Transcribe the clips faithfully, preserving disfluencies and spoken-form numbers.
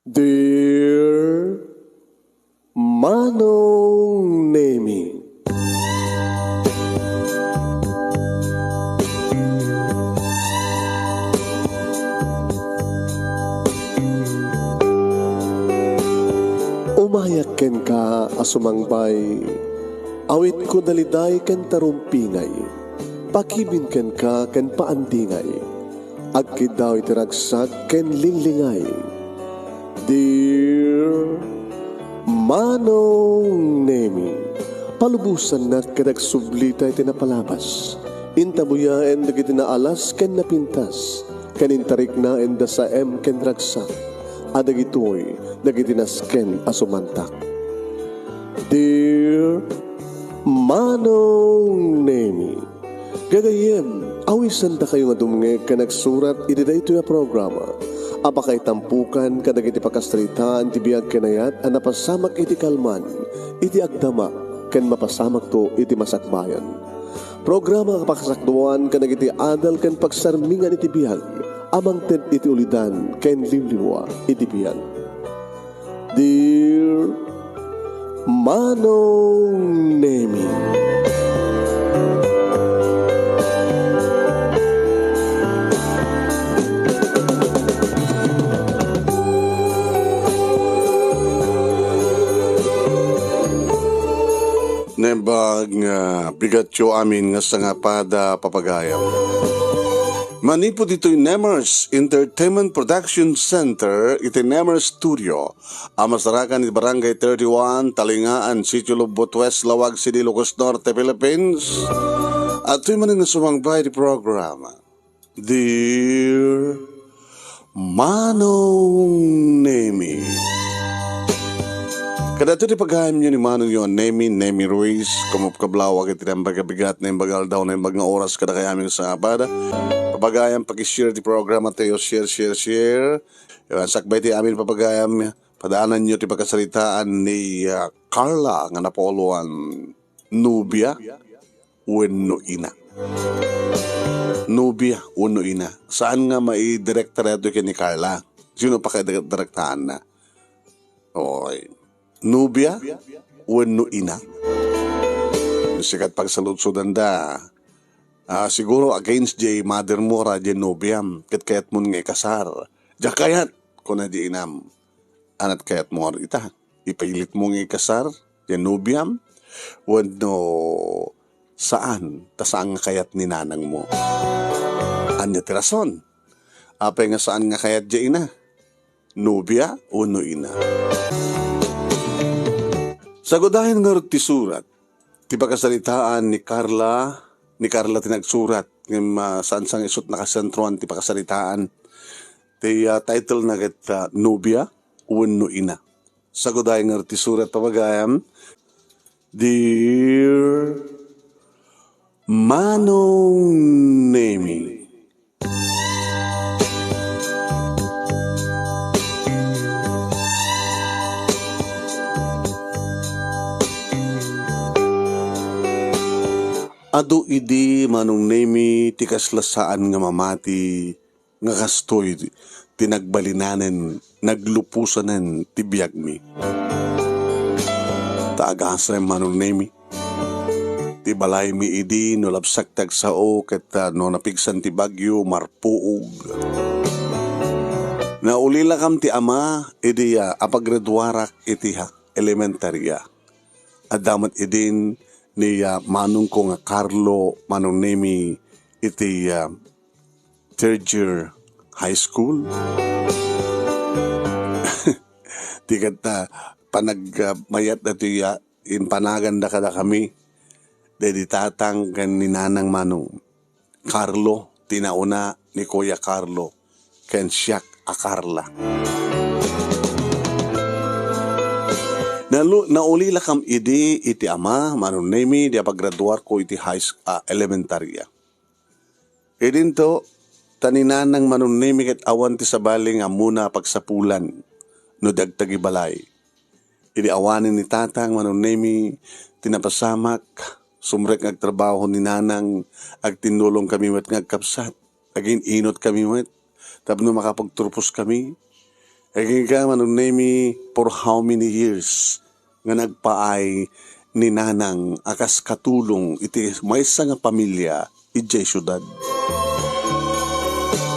Dear Manong Nemi. Umayak kenka a sumangbay, awitko daliday ken tarumpingay, pakibin kenka ken paandingay, agkiddaw iti ragsak ken linglingay. Dear Manong Nemi, palubosannak ket agsublita iti napalabas. Intabuyaen dagiti naalas ken napintas, ken intariknaen da saem ken ragsak, a dagitoy dagiti nasken a sumantak. Dear Manong Nemi, gagayyem, awisendakayo nga dumngeg ken agsurat iti daytoy a programa a pakaitampokan kadagiti pakasaritaan ti biag ken ayat a napasamak iti kalman, iti agdama, ken mapasamakto iti masakbayan. Programa a pakasakduan kadagiti adal ken pagsarmingan iti biag a mangted iti ulidan ken liwliwa iti biag. Dear Manong Nemi. Naimbag nga bigatyo amin nga sangapada, papagayam. Manipud ditoy Nemers Entertainment Production Center iti Nemers Studio, a masarakan iti Barangay thirty-one, Talingaan, Sitio Lobbot West, Laoag City, Ilocos Norte, Philippines. Adtoy manen nga sumangbay iti programa, Dear Manong Nemi. Kadagitoy ti pagayamyo ni Manongyo a Nemi, Nemi Ruiz, kumupkablaw iti naimbag a bigat, naimbag a aldaw, naimbag nga oras kadakayo amin nga sangapada. Papagayam, paki-share ti programa tayo, share, share, share. Sakbay ti amin papagayam, padaananyo ti pakasaritaan ni, ah, Carla nga napauluan. Nobia wenno ina. Nobia wenno ina. Saan nga maidirekta daytoy ken ni Carla? Sino pakaidirektaanna? Oy. Nobia wenno ina? Sika ti pagsaludsodanda. Ah, siguro against diay mother mo ra diay nobiam, ket kayatmon nga ikasar. Diak kayat, kuna diay inam. Ania ti kayatmo ita? Ipilitmo nga ikasar diay nobiam? Wenno saan, ta saan nga kayat ni nanangmo? Ania ti rason? Apay nga saan nga kayat diay ina? Nobia wenno ina? Sagudayen ngarud ti surat, ti pakasaritaan ni Carla, ni Carla ti nagsurat, ngem, ah, saan sa nga isut' nakasentroan ti pakasaritaan. Ti, ah, title na ket, ah, Nobia wenno Ina. Sagudayen ngarud ti surat, papagayam, Dear Manong Nemi. Adu idi, Manong Nemi, ti kasla saan nga mamati nga kastoy ti nagbalinanen, nagluposanen ti biagmi. Ta agasem, Manong Nemi, ti balaymi idi no labsak ti agsao ket, ah, no napigsan ti bagyo, marpuog. Naulilakam ti ama idi, ah, apagraduarak iti, ah, elementarya. Adda met idin ni, ah, manongko nga Carlo, Manong Nemi, iti, ah, third year high school. Ti ket, ah, panag-, ah, mayat datoy, ah, impanaganda kadakami, daydi tatang ken ni nanang, Manong Carlo, ti nauna ni Kuya Carlo, ken siak a Carla. Nalu-, naulilakam idi iti ama, Manong Nemi, di apagraduarko iti high sch-, ah, elementarya. Idinto, ta ni nanang, Manong Nemi, ket awan ti sabali nga ammona a pagsapulan no di agtagibalay. Idi awanen ni tatang, Manong Nemi, ti napasamak, sumrek nga agtrabaho ni nanang, agtinnulongkami met nga agkabsat, agin-inot kami met, tapno makapagturpos kami. Agingga, Manong Nemi, for how many years nga nagpaay ni Nanang a kas katulong iti maysa nga pamilya idiay siudad.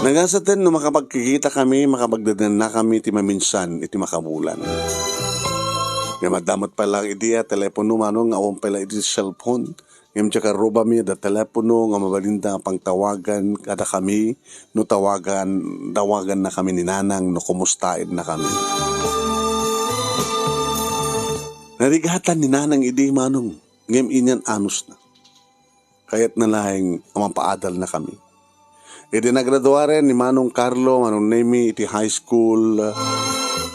Nagasaten no makapagkikita kami, makapagdadannakami ti maminsan iti makabulan. Nga madamot pa lang idi a telepono, Manong, nga awan pa lang iti cellphone. Ngem diak karrubami da telepono nga mabalinda nga pangtawagan kadakami no tawagan, tawagannakami ni Nanang no kumustaennakami. Narigatan ni Nanang idi, Manong, ngem inian anusna. Kayatna laeng a mapaadalnakami. Idi nagraduaren ni Manong Carlo, Manong Nemi, iti high school,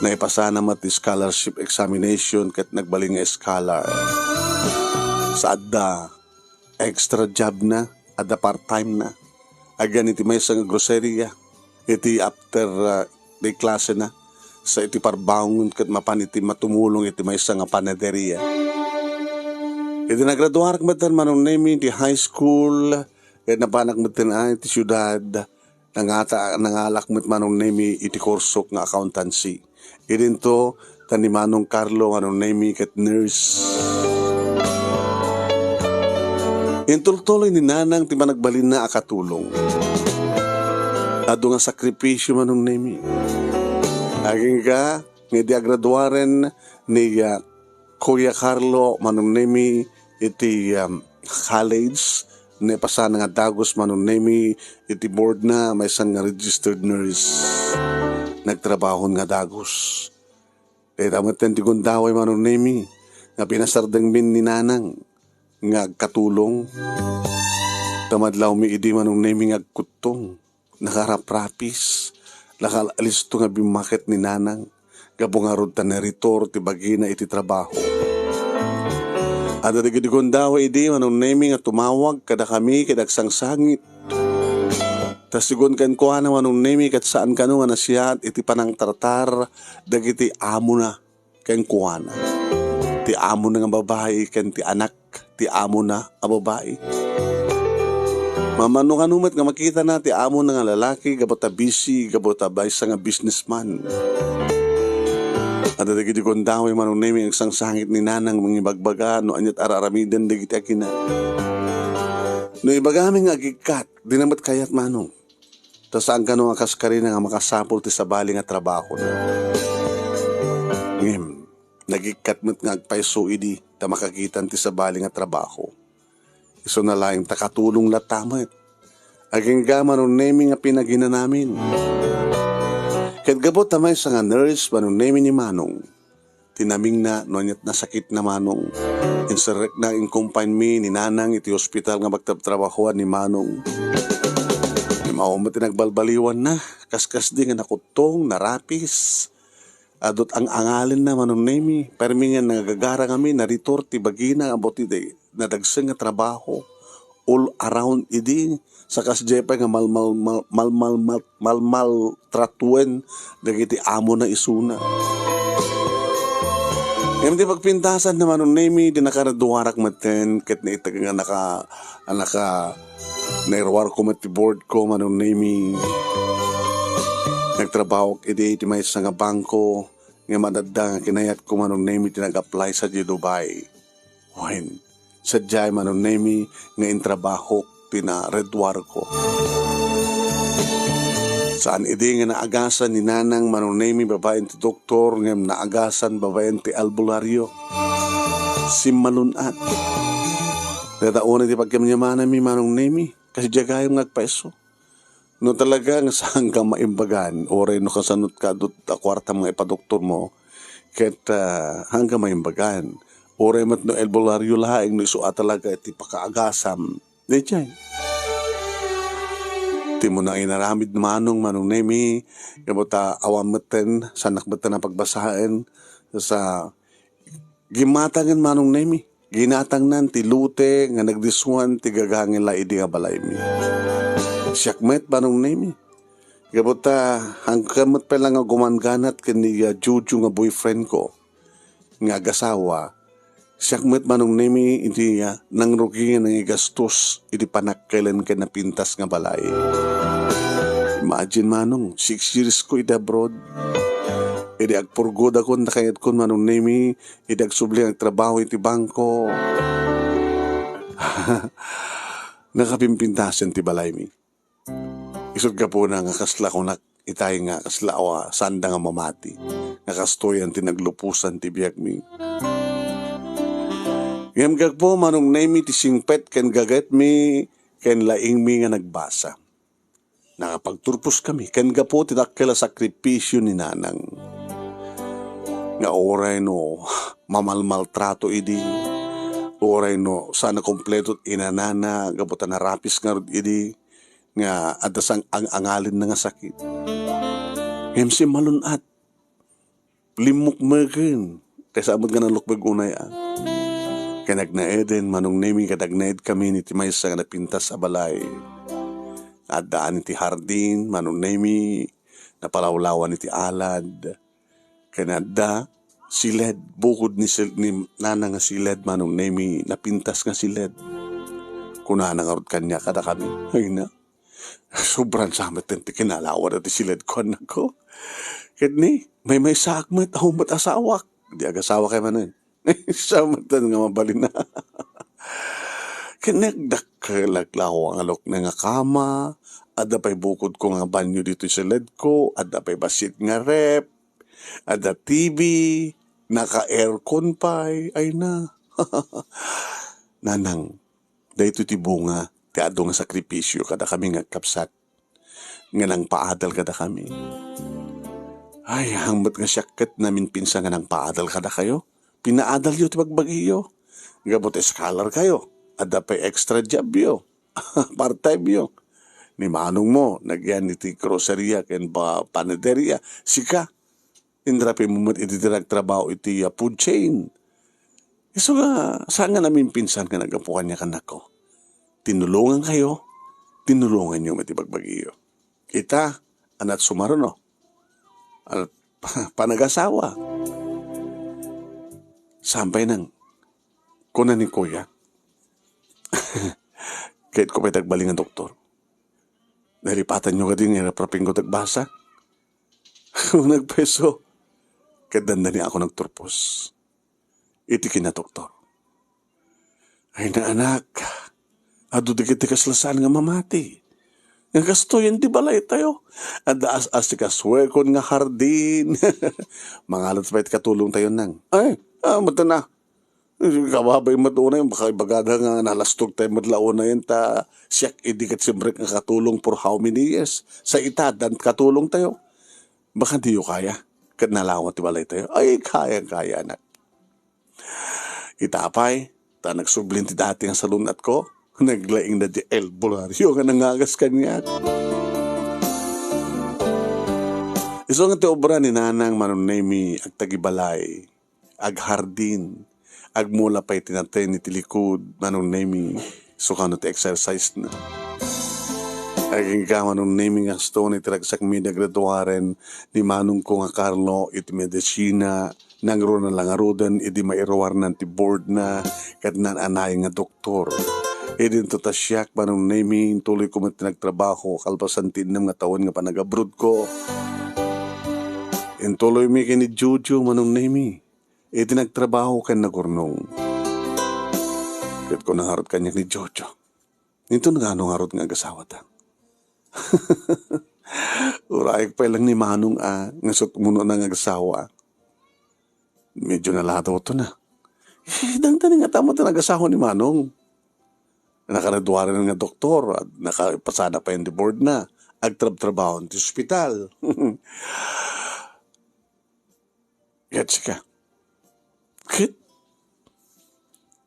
naipasana met ti scholarship examination ket nagbalin nga scholar. Sa adda extra job na, adda part-time na. Agian iti maysa nga groceria, iti after, ah, day klase na, sa iti parbangon ket mapan iti matumulong iti maysa nga panaderia. Idi nagraduarak metten, Manong Nemi, iti high school, ket napanak metten ay iti siudad, nangata-, nangalak met, Manong Nemi, iti kursok nga accountancy. Idinto, ta ni Manong Carlo, Manong Nemi, ket nurse. Intultuloy ni Nanang ti panagbalinna a katulong. Adu nga sakripisio, Manong Nemi. Agingga, nga idi agraduaren ni, ah, Kuya Carlo, Manong Nemi, iti, um, college, naipasana nga dagus, Manong Nemi, iti board na, maysa nga registered nurse. Nagtrabahon nga dagus. Dayta metten ti gundaway, Manong Nemi, nga pinasardengmin ni Nanang nga agkatulong. Ta madlawmi idi, Manong Nemi, nga agkuttong, nakaraprapis, nakalisto nga bimmaket ni Nanang, gapu ngarud ta naritor ti bagina iti trabaho. Adda dagiti gundaway idi, Manong Nemi, nga tumawag kadakami ket agsangsangit. Ta sigun kenkuana, Manong Nemi, ket saan kano nga nasiat iti panangtartar dagiti amona kenkuana. Ti amona nga babai ken ti anak ti amona a babai. Mamano kano met nga makitana ti amona nga lalaki gapu ta busy, gapu ta maysa nga businessman. Adda dagiti gundaway, Manong Nemi, agsangsangit ni Nanang mangibagbaga no aniat ar-aramiden dagiti agina. No ibagami nga agikkat, dina met kayat, Manong. Ta saan kano nga kas karina nga makasapul ti sabali nga trabahona. Ngem, nagikkat met nga agpayso idi ta makakitan ti sabali nga trabaho. Isuna laeng ta katulong latta met. Agingga, Manong Nemi, nga pinaginanamin. Ket gapu ta maysa nga nurse, Manong Nemi, ni Manong, tinamingna no aniat nasakitna, Manong. Inserrekna in confinement ni Nanang iti hospital nga pagtrabtrabahoan ni Manong. Ngem awan met ti nagbalbaliwanna, kaskasdi nga nakuttong, narapis. Adut ang-angalenna, Manong Nemi. Permi nga nagagara ngamin, naritor ti bagina, apo ti nadagsen nga trabaho. All around idi, sa kasdiay pay nga malmal-, mal-, malmal-, mal-, malmaltratuen dagiti amona isuna. Ngem ti pagpintasan na, Manong Nemi, di nakaraduarak metten ket naitag nga naka-, naka-, nairuarko met ti board ko, Manong Nemi. Nagtrabahok idi iti maysa nga bangko, ngem adda nga kinayatko, Manong Nemi, ti nag-apply sa di Dubai. Wen, sadiay, Manong Nemi, nga intrabahok ti nareduarko. Saan idi nga naagasan ni Nanang, Manong Nemi, babaen ti doktor, ngem naagasan babaen ti albularyo. Simmalun-at. Dayta unay ti pagkamyamanami, Manong Nemi, kas diay gayam nga agpayso. No talaga nga saanka maimbagan, uray no kasanotka adut a kuartam nga ipadoktormo, ket, ah, saanka maimbagan. Uray met no albularyo laeng no isu a talaga iti pakaagasam. Daydiay. Ti umuna nga inaramid, Manong, Manong Nemi, gapu ta awan metten, saanak metten a pagbasaen sa Gimmatangen, Manong Nemi. Ginatangnan ti lote nga nagdisuan ti gagangella idi nga balaymi. Siak met, Manong Nemi. Gapu ta, saan ka met pay la nga gumangganat ken ni, ah, Jojo nga boyfriend ko nga agasawa. Siak met, Manong Nemi, iti, ah, nangrugi nga nangigastos iti panakkelen ken napintas nga balay. Imagine, Manong, six years ko iti abroad. Idi agpurgod akon ta kayat kon Manong Nemi, idi agsubli nga agtrabaho iti bangko. Nakapimpintasen ti balaymi. Isut' gapuna nga kasla kunak itay nga kasla awa sanda nga mamati, nga kastoyan ti nagluposan ti biagmi. Ngem gapu Manong Nemi ti singpet ken gagetmi ken laingmi nga nagbasa. Nakapagturposkami ken gapu ti dakkel a sakripisio ni Nanang. Nga uray no mamalmaltrato idi, uray no saan a kompleto ti inanana gapu ta narapis ngarud idi, nga adda sang ang-angalinna nga sakit. Ngem simmalun-at, limmukmegen, kaysa met nga nalukmeg unay a. Ken agnaeden, Manong Nemi, ket agnaedkami iti maysa nga napintas a balay. Addaan iti hardin, Manong Nemi, napalawlawan iti alad. Ken adda siled, bukod ni sil-, ni Nana nga siled, Manong Nemi, napintas nga siled. Kunana ngarud kaniak kadakami, "Ay na, sobran sa met ti kinalawan ti siledko, anakko. Ket ni, maymaysaak met, awan met asawak." Di agasawak kay manen. Sa met nga mabalin. Ket nagdakkel a lawang a lukna nga kama, adda pay bukodko nga banyo ditoy siledko, adda pay bassit nga ref, adda T V, naka-aircon pay, ay na. Nanang, daytoy ti bunga ti adu nga sakripisio kadakami nga agkabsat nga nangpaadal kadakami. Ay, hangmet nga siak ket naminpinsan nga nangpaadal kadakayo. Pinaadalyo ti bagbagiyo. Gapu ta scholar kayo, adda pay extra jobyo, part-time yo. Ni manongmo, nagyan iti groceria ken ba-, panaderia. Sika, inrapimo met iti nagtrabaho iti, ah, food chain. Isu nga, saan nga naminpinsan nga naggapu kaniak, anakko. Tinulongan kayo, tinulongan yo met ti bagbagiyo. Ita, anat sumaruno. Anat panagasawa. Sampay nang, kuna ni kuya, kayatko pay ti agbalin nga doktor. Nalipatan yo kadi nga iraprapingko ti agbasa? Nagpeso. Ket dandani ako nagturpos iti kinadoktor. Ay na, anak, adu dagiti kasla saan nga mamati. Nga kastoyen ti balaytayo. Adda as-asikasuekon nga hardin. Mangalat pay ti katulongtayo, nang. Ay, ah, mata na. Kababay met unay, baka ibagada nga nalastog tayo met la unayen ta siak idi ket simrek nga katulong for how many years? Sa ita, dan katulong tayo. Baka diyo kaya, ket nalawa ti balay tayo. Ay, kaya, kaya, anak. Ita pay, ta nagsublin ti dati nga salun-atko, naglaing na di El Bulario nga nangagas kaniak. Isu nga ti obra ni Nanang Manong Nemi, agtagibalay, aghardin, agmula pay ti naten iti likud, Manong Nemi, sukano ti exercise na. Agingga, Manong Nemi, nga kastoy iti ragsakmi, nagraduaren ni manongko nga Carlo iti medisina, nangruna la ngaruden idi mairuarnan ti board na, ket naan-anay nga doktor. Idinto ta siak, Manong Nemi, intuloyko met ti nagtrabaho, kalpasan ti innem nga tawen nga panagabrodko. Intuloymi ken ni Jojo, Manong Nemi, iti nagtrabaho ken nagurnong. Ket kuna ngarud kaniak ni Jojo, "Inton ngano ngarud nga agasawata?" Urayek pay lang ni Manong a, nga sut' muno na nga agasawa. Medyo naladaw to na. Eh, dangdani nga tama ti nagasawa ni Manong. Nakagraduaren nga doktor, at nakapasana pa in the board na. Agtrabtrabaho ti ospital. Ket sika. Ket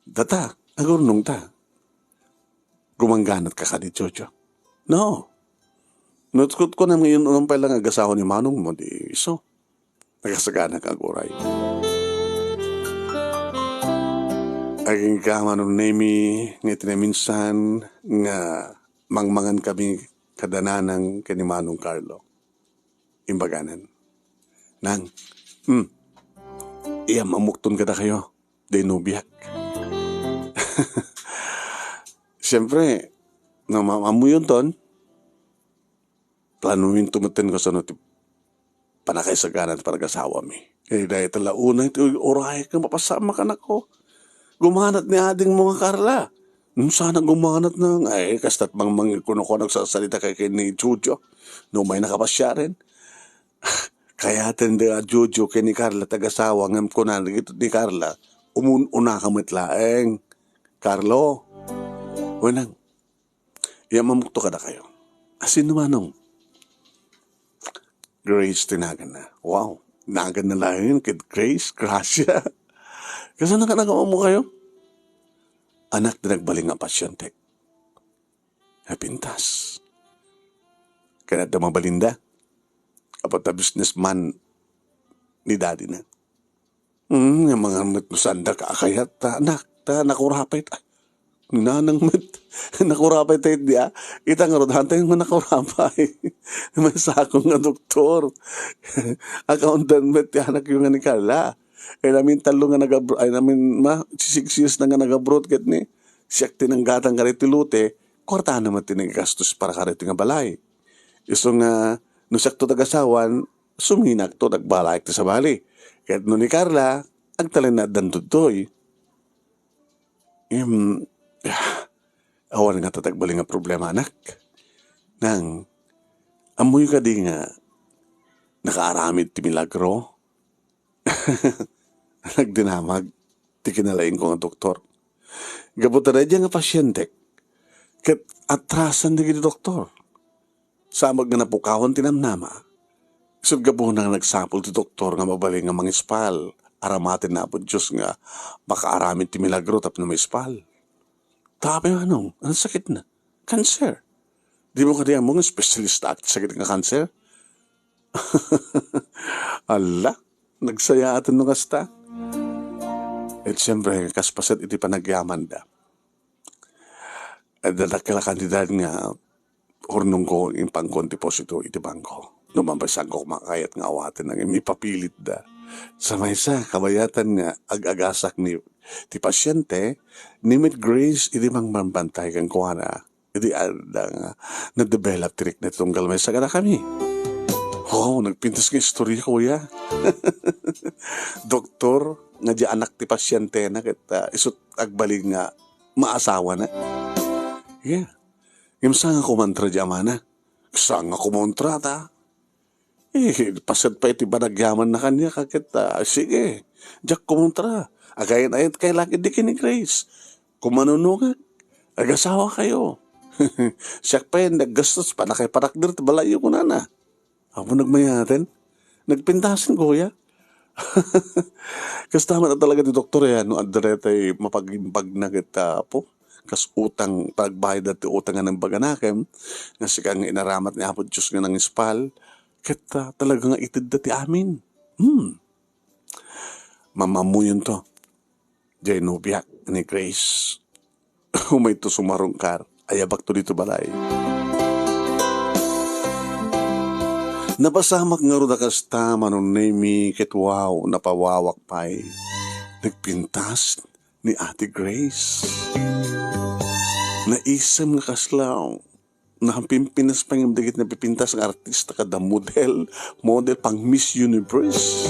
data, agurnong ta. Gumangganat ka kadi, Jojo? No. Nutkot ko na ngayon, unang pala nga agasawa ni Manong mo, di iso. Nagasagana ka, aguray. Aging ka, Manong Nemi, nga iti naminsan nga mangmangan kami kada Nanang ken ni Manong Carlo. Imbaganan. Nang, hmm, iyam-ammokton kadakayo, day nobiak. Siyempre, no, ma-, ammoyonton, planominto metten kasano ti pannakaisagana ti panagasawami. Eh, dayta la unay ti uray nga mapasamak, anakko. Gumanat ni adingmo nga Carla. Nung sana gumanat na, ay, kasta't mang, mang-, kuno ko nagsasalita kay, kay ni Jojo. No may nakapasiaren. Kayaten da Jojo kay ni Carla, tagasawa, ngem kuna ni, ni Carla, umun-una ka met laeng. Carlo, wenang, Iyammamok to kadakayo. Asin manong? Grace ti naganna. Wow. Naganna laeng ket Grace, Gracia. Kasano nga nagmammo kayo? Anak ti nagbalin nga pasyente. Napintas. Kaya da mabalinda. Apat a businessman ni daddy na. Hmm, nga mga met no sanda ka akayat ta, anak, ta nakurapay ta. Nanang met, nakurapay ta idi, ah. Ita nga rod, hantay nga nakurapay. May sakong nga doktor. Accountant met ti anak yu nga ni Carla. Ay namin talo nga nagabro-, ay namin ma, six years na nga nagabroad ket ni. Siak ti nanggatang kari ti lote, kwarta na met ti naggastos para kari ti nga balay. Isu nga, no siak to tagasawan, suminak to, nagbalay ti sabali. Ket no ni Carla, agtalinaeddan daytoy. Im, awan nga tatagbalin nga problema, anak. Nang, ammoy kadi nga nakaaramid ti milagro? Nagdinamag ti kinalaingko nga doktor. Gapu ta daydiay nga pasientek, ket atrasan dagiti doktor. Sa met nga napukawan ti namnama, isut' gapuna nga nagsapul ti doktor nga mabalin nga mangispal, aramaten ni Apo Dios nga makaaramid ti milagro tapno maispal. Tapno anong? Anong sakit na? Cancer. Di mo kadi ammo nga espesyalista iti sakit nga cancer? Alla, nagsayaaten no kasta. Et siyempre, kas paset iti panagyamanda. Adda dakkel a kantidad nga urnongko, impangko ti deposito iti bangko. No man pay saanko makayat nga awaten, ngem ipapilitda. Sa maysa, kabayatan nga ag-agasak ni ti pasiente, ni met Grace idi mangbambantay kenkuana. Idi adda nga na-develop ti rikna ti tunggal maysa kadakami. Wow, nagpintas nga istorya, kuya. Doktor, nga di anak ti pasientena, ket, ah, isut' agbalin nga maasawana. Yeah. Ngem saan nga kumontra di amana? Saan nga kumontra ta? Eh, paset pay ti panagyamanna kaniak ket, ah, sige, diak kumontra. Agayan-ayat kay lakit di ken ni Grace. Kumanunungak, agasawa kayo. Siak pay naggastos, panakay parakder ti balayyo, kunana. Apo nagmayaten? Nagpintasen, kuya. Kasta met talaga ti doktor, eh, no adda daytay mapagimbagna ket, ah, apo, kas utang, pagbayad ti utang nga naimbaganakem, nga sika nga inaramat ni Apo Dios nga nangispal, ket, ah, talaga nga itedda ti amin. Hmm. Mamammuyon to. Diay nobiak ni Grace. Umayto sumarungkar. Ayabakto dito balay. Napasamak ngarud a kasta, Manong Nemi, ket wow, napawawak pay. Nagpintas ni Ate Grace. Naisem nga kasla, napimpintas pay ngem dagiti napipintas nga artista kada model, model pang Miss Universe.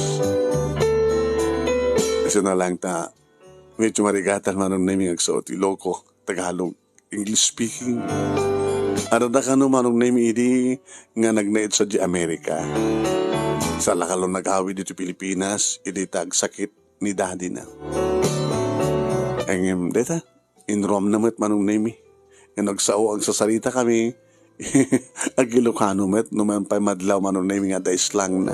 Isu na lang ta, medyo marigatan, Manong Nemi, nga agsuot Iloko, Tagalog, English speaking. Adda kano, Manong Nemi, idi nga nagnaed sadiay Amerika. Saan la kano nag-awid iti Pilipinas, idi ta agsakit ni daddy na. Ngem, dayta, inruamna met, Manong Nemi. Nga nagsao, agsasarita kami, ag-Ilokano met, no man pay madlaw, Manong Nemi, nga adda slangna.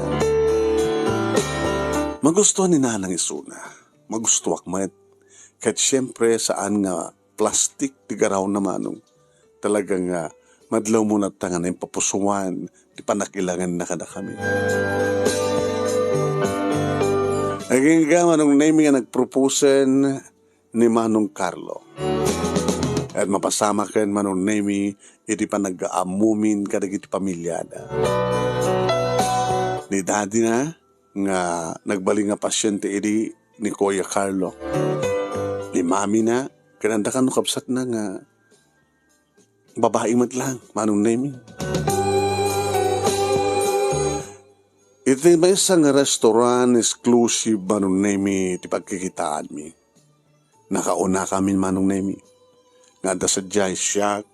Magustuhan ni Nanang isuna. Magustuak met. Ket siyempre, saan nga plastik ti garawna, Manong. Talaga nga madlawmo latta nga naimpapusuan ti panakilanganna kadakami. Agingga, Manong Nemi, nga nagproposen ni Manong Carlo. Ket mapasamaken, Manong Nemi, iti panagaammumin kadagiti pamiliada. Ni daddy na nga nagbalin nga pasiente idi ni Kuya Carlo. Ni mami na, kinanda kano kabsatna nga babai met lang, Manong Nemi. Iti maysa nga restaurant, exclusive, Manong Nemi, ti pagkikitaanmi. Nakaunakami, Manong Nemi, nga adda sadiay siak,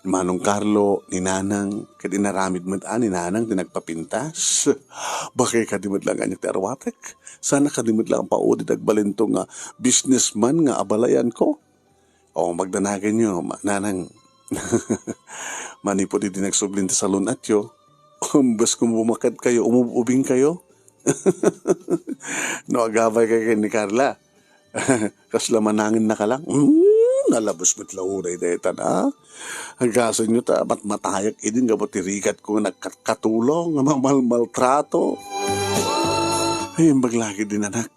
ni Manong Carlo, ni Nanang, ket inaramid met a ni Nanang ti nagpapintas. Bakay kadi met lang kaniak ti arwatek. Sana kadi met lang paudi dagbalento nga businessman nga abalayanko. O, magdanaganyo, ma-, Nanang. Manipud idi nagsubli ti salun-atyo, umbes nga bumaketkayo, umub-ubingkayo. No, agabay kay ken ni Carla. Kasla manangennaka lang. Mm, nalabes met la unay daytan, a? Agasenyo ta matmatayak idi nga gapu ti rigatko nga nagkatkatulong, nga mamalmaltrato. Ay, imbag lagi din, anak.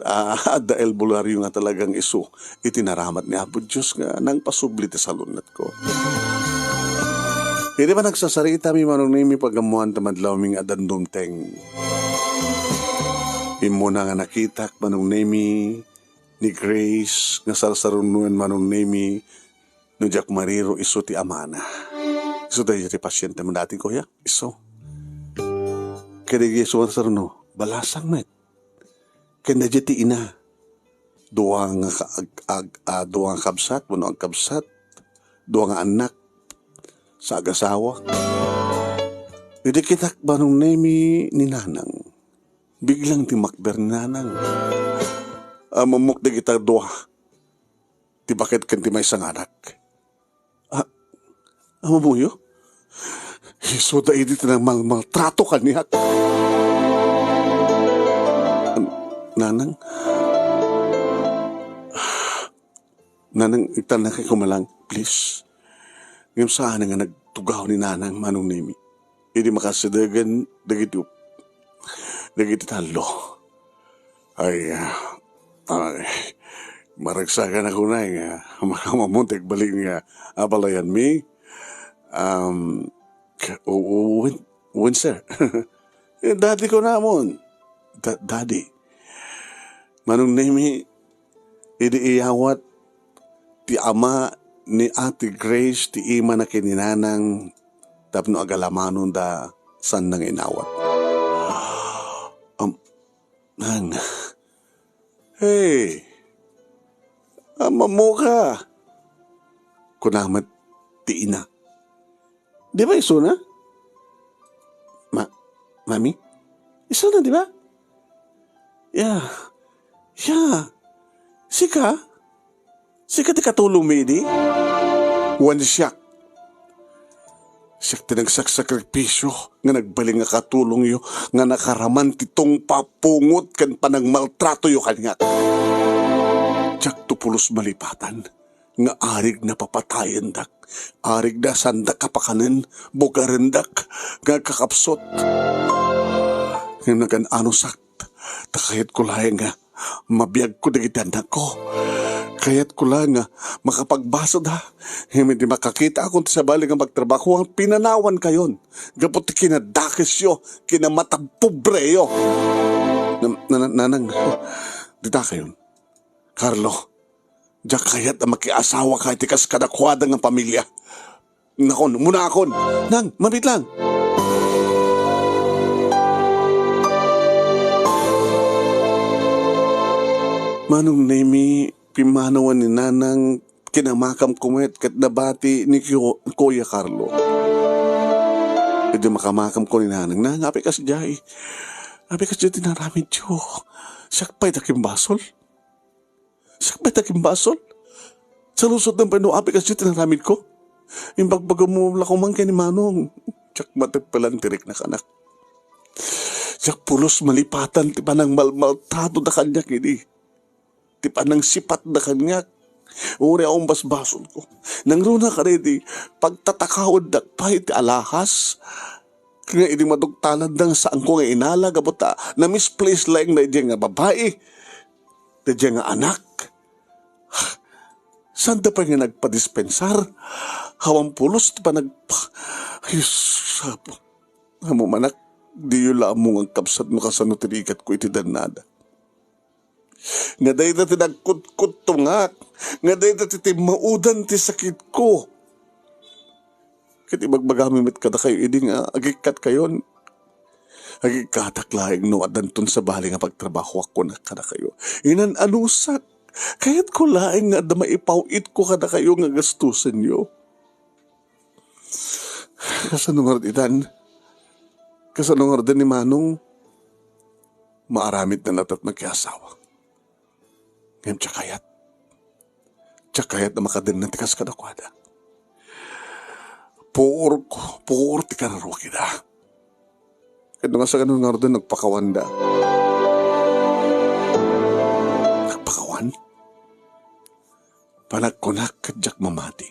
Ah, adda albularyo nga talagang isu iti naramat ni Apo Dios nga nangpasubli ti salun-atko. Idi panagsasaritami, Manong Nemi, pagammoan ta madlawmi nga adan dumteng. Immuna nga nakitak, Manong Nemi, ni Grace nga sarsarunuen, Manong Nemi, no diak mariro, isu ti amana. Isu daydi ti pasiente mo dati, kuya? Isu. Kadagiti isu nga sarsarno, balasang met. Ken daydi ti ina. Dua nga ka-, ag-, ag-, ah, dua nga kabsat, wenno agkabsat. Dua nga annak. Sa agasawa. Idi kitak, Manong Nemi, ni Nanang. Biglang ti makber ni Nanang. Amamok dagita dua. Ti baket ken ti maysa nga anak. Ah, amamoyo? Isu daydi ti nangmalmaltrato kaniak. Nanang? Nanang, itan na kay kumalang, please. Ngem saan nga nagtugaw ni Nanang, Manong Nemi. Idi makasidegen dagiti, dagiti tallo. Ay, ah, ay, maragsakan ako na nga makamamuntek balik nga abalayan mi. Um, k-, o, o, wen, wen, sir. Eh, daddy ko namon. Da-, daddy. Manong Nemi, idi iyawat ti ama ni Ate Grace ti imana ken ni Nanang tapno agalamanonda, saan nga inawat. Am-, Nang, hey, amammoka, kuna met ti ina. Di ba isuna? Ma-, Mami? Isuna, di ba? Ya. Ya. Sika? Sika ti katulongmi idi? Wen siak. Siak ti nagsaksakripisyo nga nagbalin nga katulongyo nga nakaraman ti tungpa, pungot ken panangmaltratoyo kaniak. Diakto pulos malipatan nga arig napapatayendak, arig da sandak a pakanen, bugarendak nga agkakapsut. Ngem nagan-anusak, ta kayatko laeng nga mabiagko dagiti annakko. Kayatko laeng nga makapagbasolda. Ngem idi makakitaakon ti sabali nga magtrabaho, pinanawankayon gapu ti kinadakesyo, kinamatappobreyo. Nan-, nan-, nanang, ditakayon. Carlo, diak kayat a makiasawaka iti kas kadakuada nga pamilia. Nakon, umuna akon. Nang, mabit lang. Manong Nemi, pimmanawan ni Nanang, kinamakamko met ket nabati ni Kuya, Kuya Carlo. Idi makamakamko ni Nanang, Nang, apay kasdiay? Apay kasdiay ti naramidyo? Siak pay ti kimbasol? Siak pay ti kimbasol? Saludsodem pay no apay kasdiay ti naramidko? Imbagbagammo la koma ken ni Manong. Diak mateppelan ti riknak, anak. Diak pulos malipatan ti panangmalmaltratoda kaniak idi. Ti panangsipatda kaniak. Uray a umbasbasolko. Nangruna kadi ti pagtatakawendak pay ti alahas. Nga idi maduktalandak nga saanko nga inala gapu ta na-misplace laeng daydiay nga babai, daydiay nga anak. Saanda pay nga nagpadispensar? Awan pulos ti panag-, Ay, Apo. Ammom, anak, diyo la ammo nga agkabsat no kasano ti rigatko iti dannada. Nga dayta ti nagkutkutungak, nga dayta ti timmaudan ti sakitko. Ket ibagbagami met kadakayo idi nga agikkat kayon. Agikkatak laeng no addanton sabali nga pagtrabahoak, kunak kadakayo. Inan-anusak. Kayatko laeng nga adda maipaw-itko kadakayo nga gastusenyo. Kasano ngarud itan? Kasano ngarud ni Manong? Maaramid na latta ti makiasawa. Ngem diak kayat. Diak kayat a makadenna ti kas kadakuada. Puor ko, puor ti kararuak ida. Ket no kasano ngaruden, nagpakawanda. Nagpakawan? Panagkunak ket diak mamati.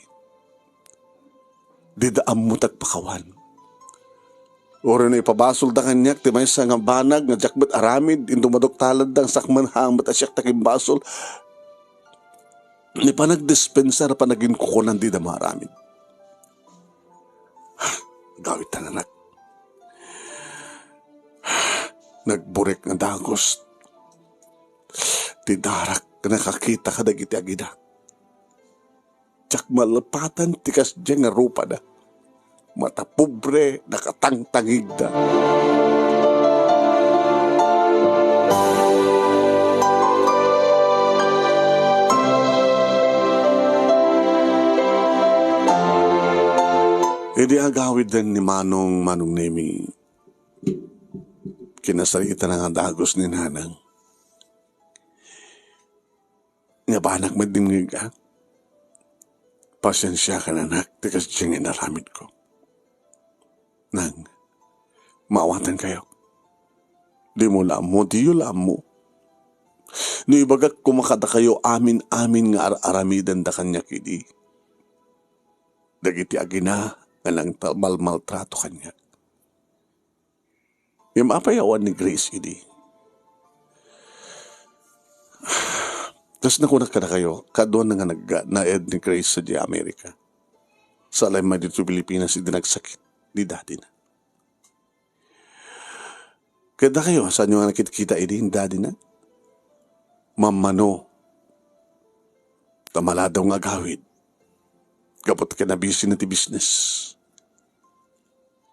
Dida ammo ti agpakawan. Uray no ipabasolda kaniak ti maysa nga banag nga diak met aramid, inton maduktalanna, sakman met a siak ti agimbasol. Ni panagdispensar, panaginkukunan, dida maaramid. Agawidtan, anak. Nagburik nga dagus ti darak nga nakakita kadagiti agina. Diak malepatan ti kasdiay nga rupada. Matapobre, nakatangtangigda. Idi agawiden ni Manong, Manong Nemi, kinasaritan nga dagus ni Nanang. Nga banag met dimngeg, a? Pasiensiakan, anak, ti kasdiay nga inaramidko. Nang, maawatankayo. Dimo la ammo, diyo la ammo. No ibagak koma kadakayo amin-amin nga ar-aramidenda kaniak idi dagiti agina nga nangta-, malmaltrato kaniak. Ngem apay awan ni Grace idi? Kas nakunak kadakayo, kaduana nga nagga-, naed ni Grace sadiay Amerika. Sa laeng met ditoy Pilipinas idi nagsakit ni dadina. Ket dakayo, saanyo nga nakitkita idi ni dadina? Mammano. Ta maladaw nga agawid. Gapu ta kinabisina ti business.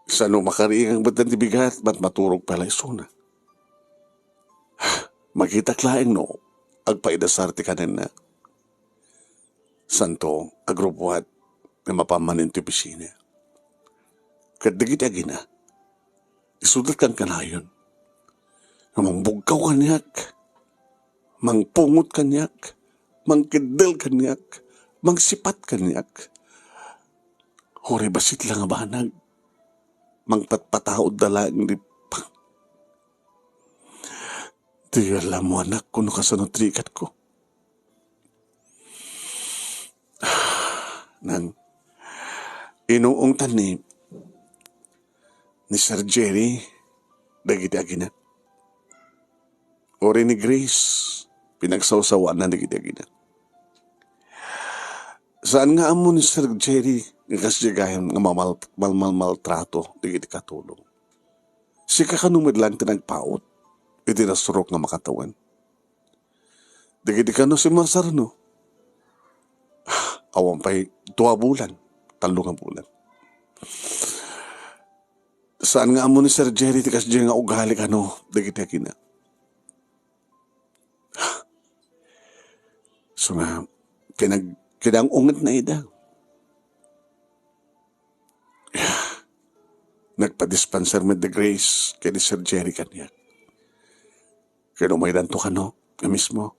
Sano makariingan met ti bigat, ket maturog pay la isuna. Makitak laeng no agpaidasar ti kanenna. Santo, agrubbuat nga mapan manen ti opisina. Ket dagiti agina, isuda ti kankanayon nga mangbugkaw kaniak, mangpungot kaniak, mangkeddel kaniak, mangsipat kaniak. Uray bassit la nga banag, mangpatpataudda laeng di pa-, Diyo la ammo, anak, no kasano ti rikatko. Nang inuungtan ni, ni Sir Jerry dagiti agina. Uray ni Grace, pinagsawsawaanna dagiti agina. Saan nga ammo ni Sir Jerry nga kasdiay gayam nga mamal-, malmalmaltrato dagiti katulong. Sika kano met laeng ti nagpaut iti nasurok nga makatawen. Dagiti kano simmarsarno, awan pay dua bulan, tallo nga bulan. Saan nga ammo ni Sir Jerry ti kasdiay nga ugali kano dagiti agina. So nga, kinag-, kinang-ungetna ida. Nagpadispenser met da Grace ken ni Sir Jerry kaniak. Ket umaydanto kano nga mismo,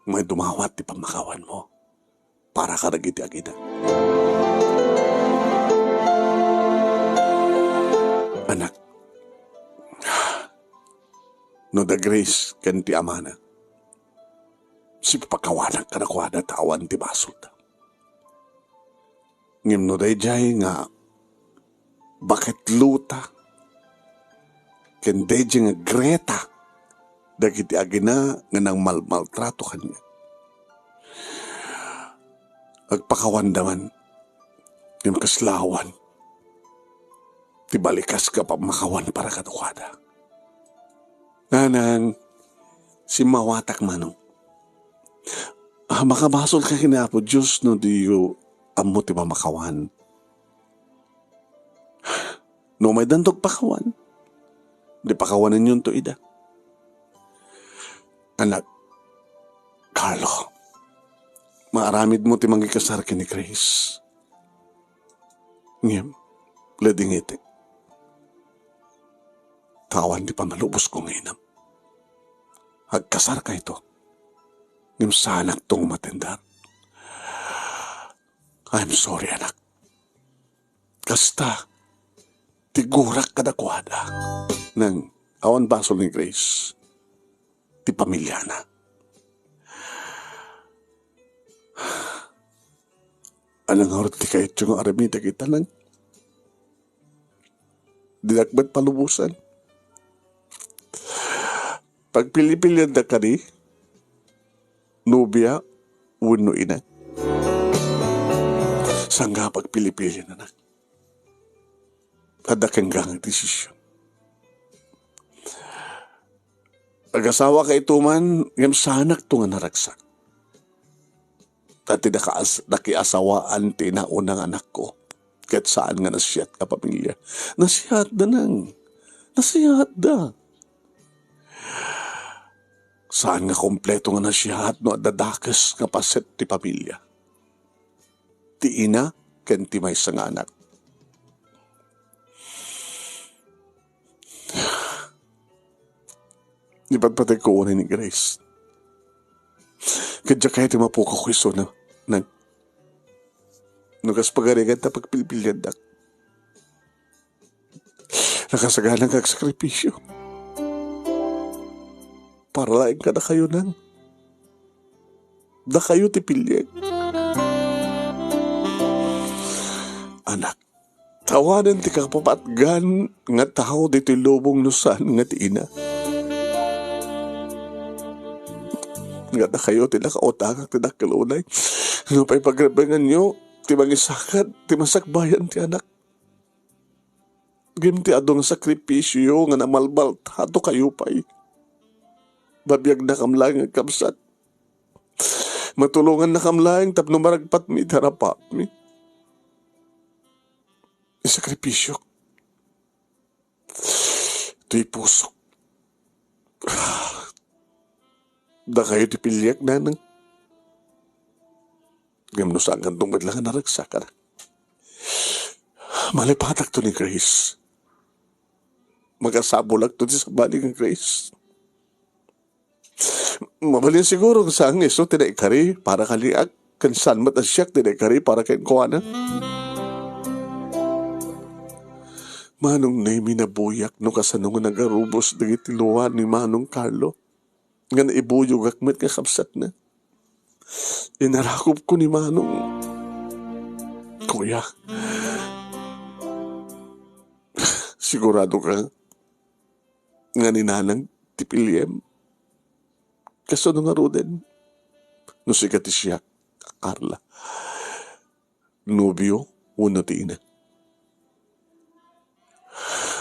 umay dumawat ti pammakawanmo para kadagiti agina. Anak, no da Grace ken ti amana, sipapakawanak kadakuada ta awan ti basolda. Ngem no daydiay nga baketluta ken daydiay nga Greta dagiti agina nga nangmalmaltrato kaniak, agpakawanda man, ngem kasla awan ti balikas nga pammakawan para kadakuada. Nanang, simmawatak, Manong. Ah, makabasol ka ken Apo Dios no diyo ammo ti pammakawan. No umaydanto agpakawan, Di pakawanennonto ida. Anak, Carlo, maaramidmo ti mangikasar ken ni Grace. Ngem, ladingiti. Awan ti pammalubosko nga inam. Agkasarkayto. Ngem saanakto nga matender. I'm sorry, anak. Kasta, ti gurak kadakuada. Nang, awan basol ni Grace. Ti pamiliana. Ania ngarud ti kayatyo nga aramidek ita, Nang? Dinak met palubosan. Pagpilipilianda kadi, nobia wenno ina? Saan nga pagpilipilian, anak? Adda kenka nga desisyon. Agasawakayto man, ngem saanakto nga naragsak. Ta ti nakaas-, nakiasawaan ti inauna nga anakko, ket saan nga nasiat nga pamilya. Nasiatda, Nang. Nasiatda. Saan nga kompleto nga nasiat no adda dakes nga paset ti pamilya. Ti ina ken ti maysa nga anak. Ipatpategko unay ni Grace. Ket diak kayat ti mapukawko isuna, Nang, no kas pagarigan ta pagpilpiliandak. Nakasagana nga agsakripisyo. Para laeng kadakayo, Nang. Dakayo ti piliek. Anak, awanen ti kapapatgan nga tao ditoy lubong no saan nga ti ina. Nga dakayo ti nakautangak ti dakkel unay. Nupay pagrebenganyo ti mangisakad, ti masakbayan ti anak. Ngem ti adu nga sakripisyo nga namalmaltato kayo pay. Mabiagnakam laeng nga kabsat. Matulongannakam laeng tapno maragpatmi iti arapatmi. Isakripisyok. Toy pusok. Dakayo ti piliek, Nanang. Ngem no saan nga met la nga naragsak, anak. Malipatakto ni Grace. Makasapulakto ti sabali nga Grace. Mabalin siguro nga saan nga isu ti naikari para kaniak, ken saan met a siak ti naikari para kenkuana. Manong Nemi, nabuyak no kasano nga nagarubos dagiti lua ni Manong Carlo. Nga naibuyogak met nga kabsatna. Inarakupko ni Manong. Kuya, sigurado ka nga ni Nanang ti piliem? Kasano ngaruden no sika ti siak, Carla? Nobio wenno ti ina?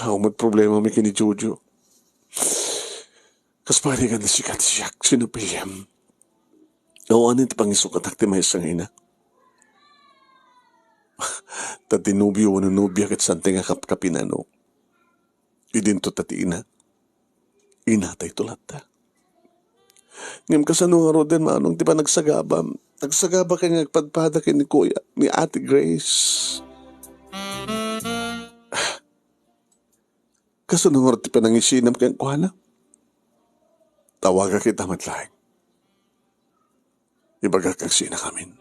Awan met problemami ken ni Jojo. Kas parigan ti sika ti siak, sino piliem? Awanen ti pangisukatak ti maysa nga ina. Ta ti nobio wenno nobia ket saan ti nga kapkapinano. Idinto ta ti ina. Inatayto latta. Ngem kasano ngaruden, Manong, ti panagsagabam? Nagsagaba ka nga agpadpada ken ni Kuya, ni Ate Grace. Kasano ngarud ti panangisinam kenkuana? Tawagak ita met laeng. Ibagak agsinakamin.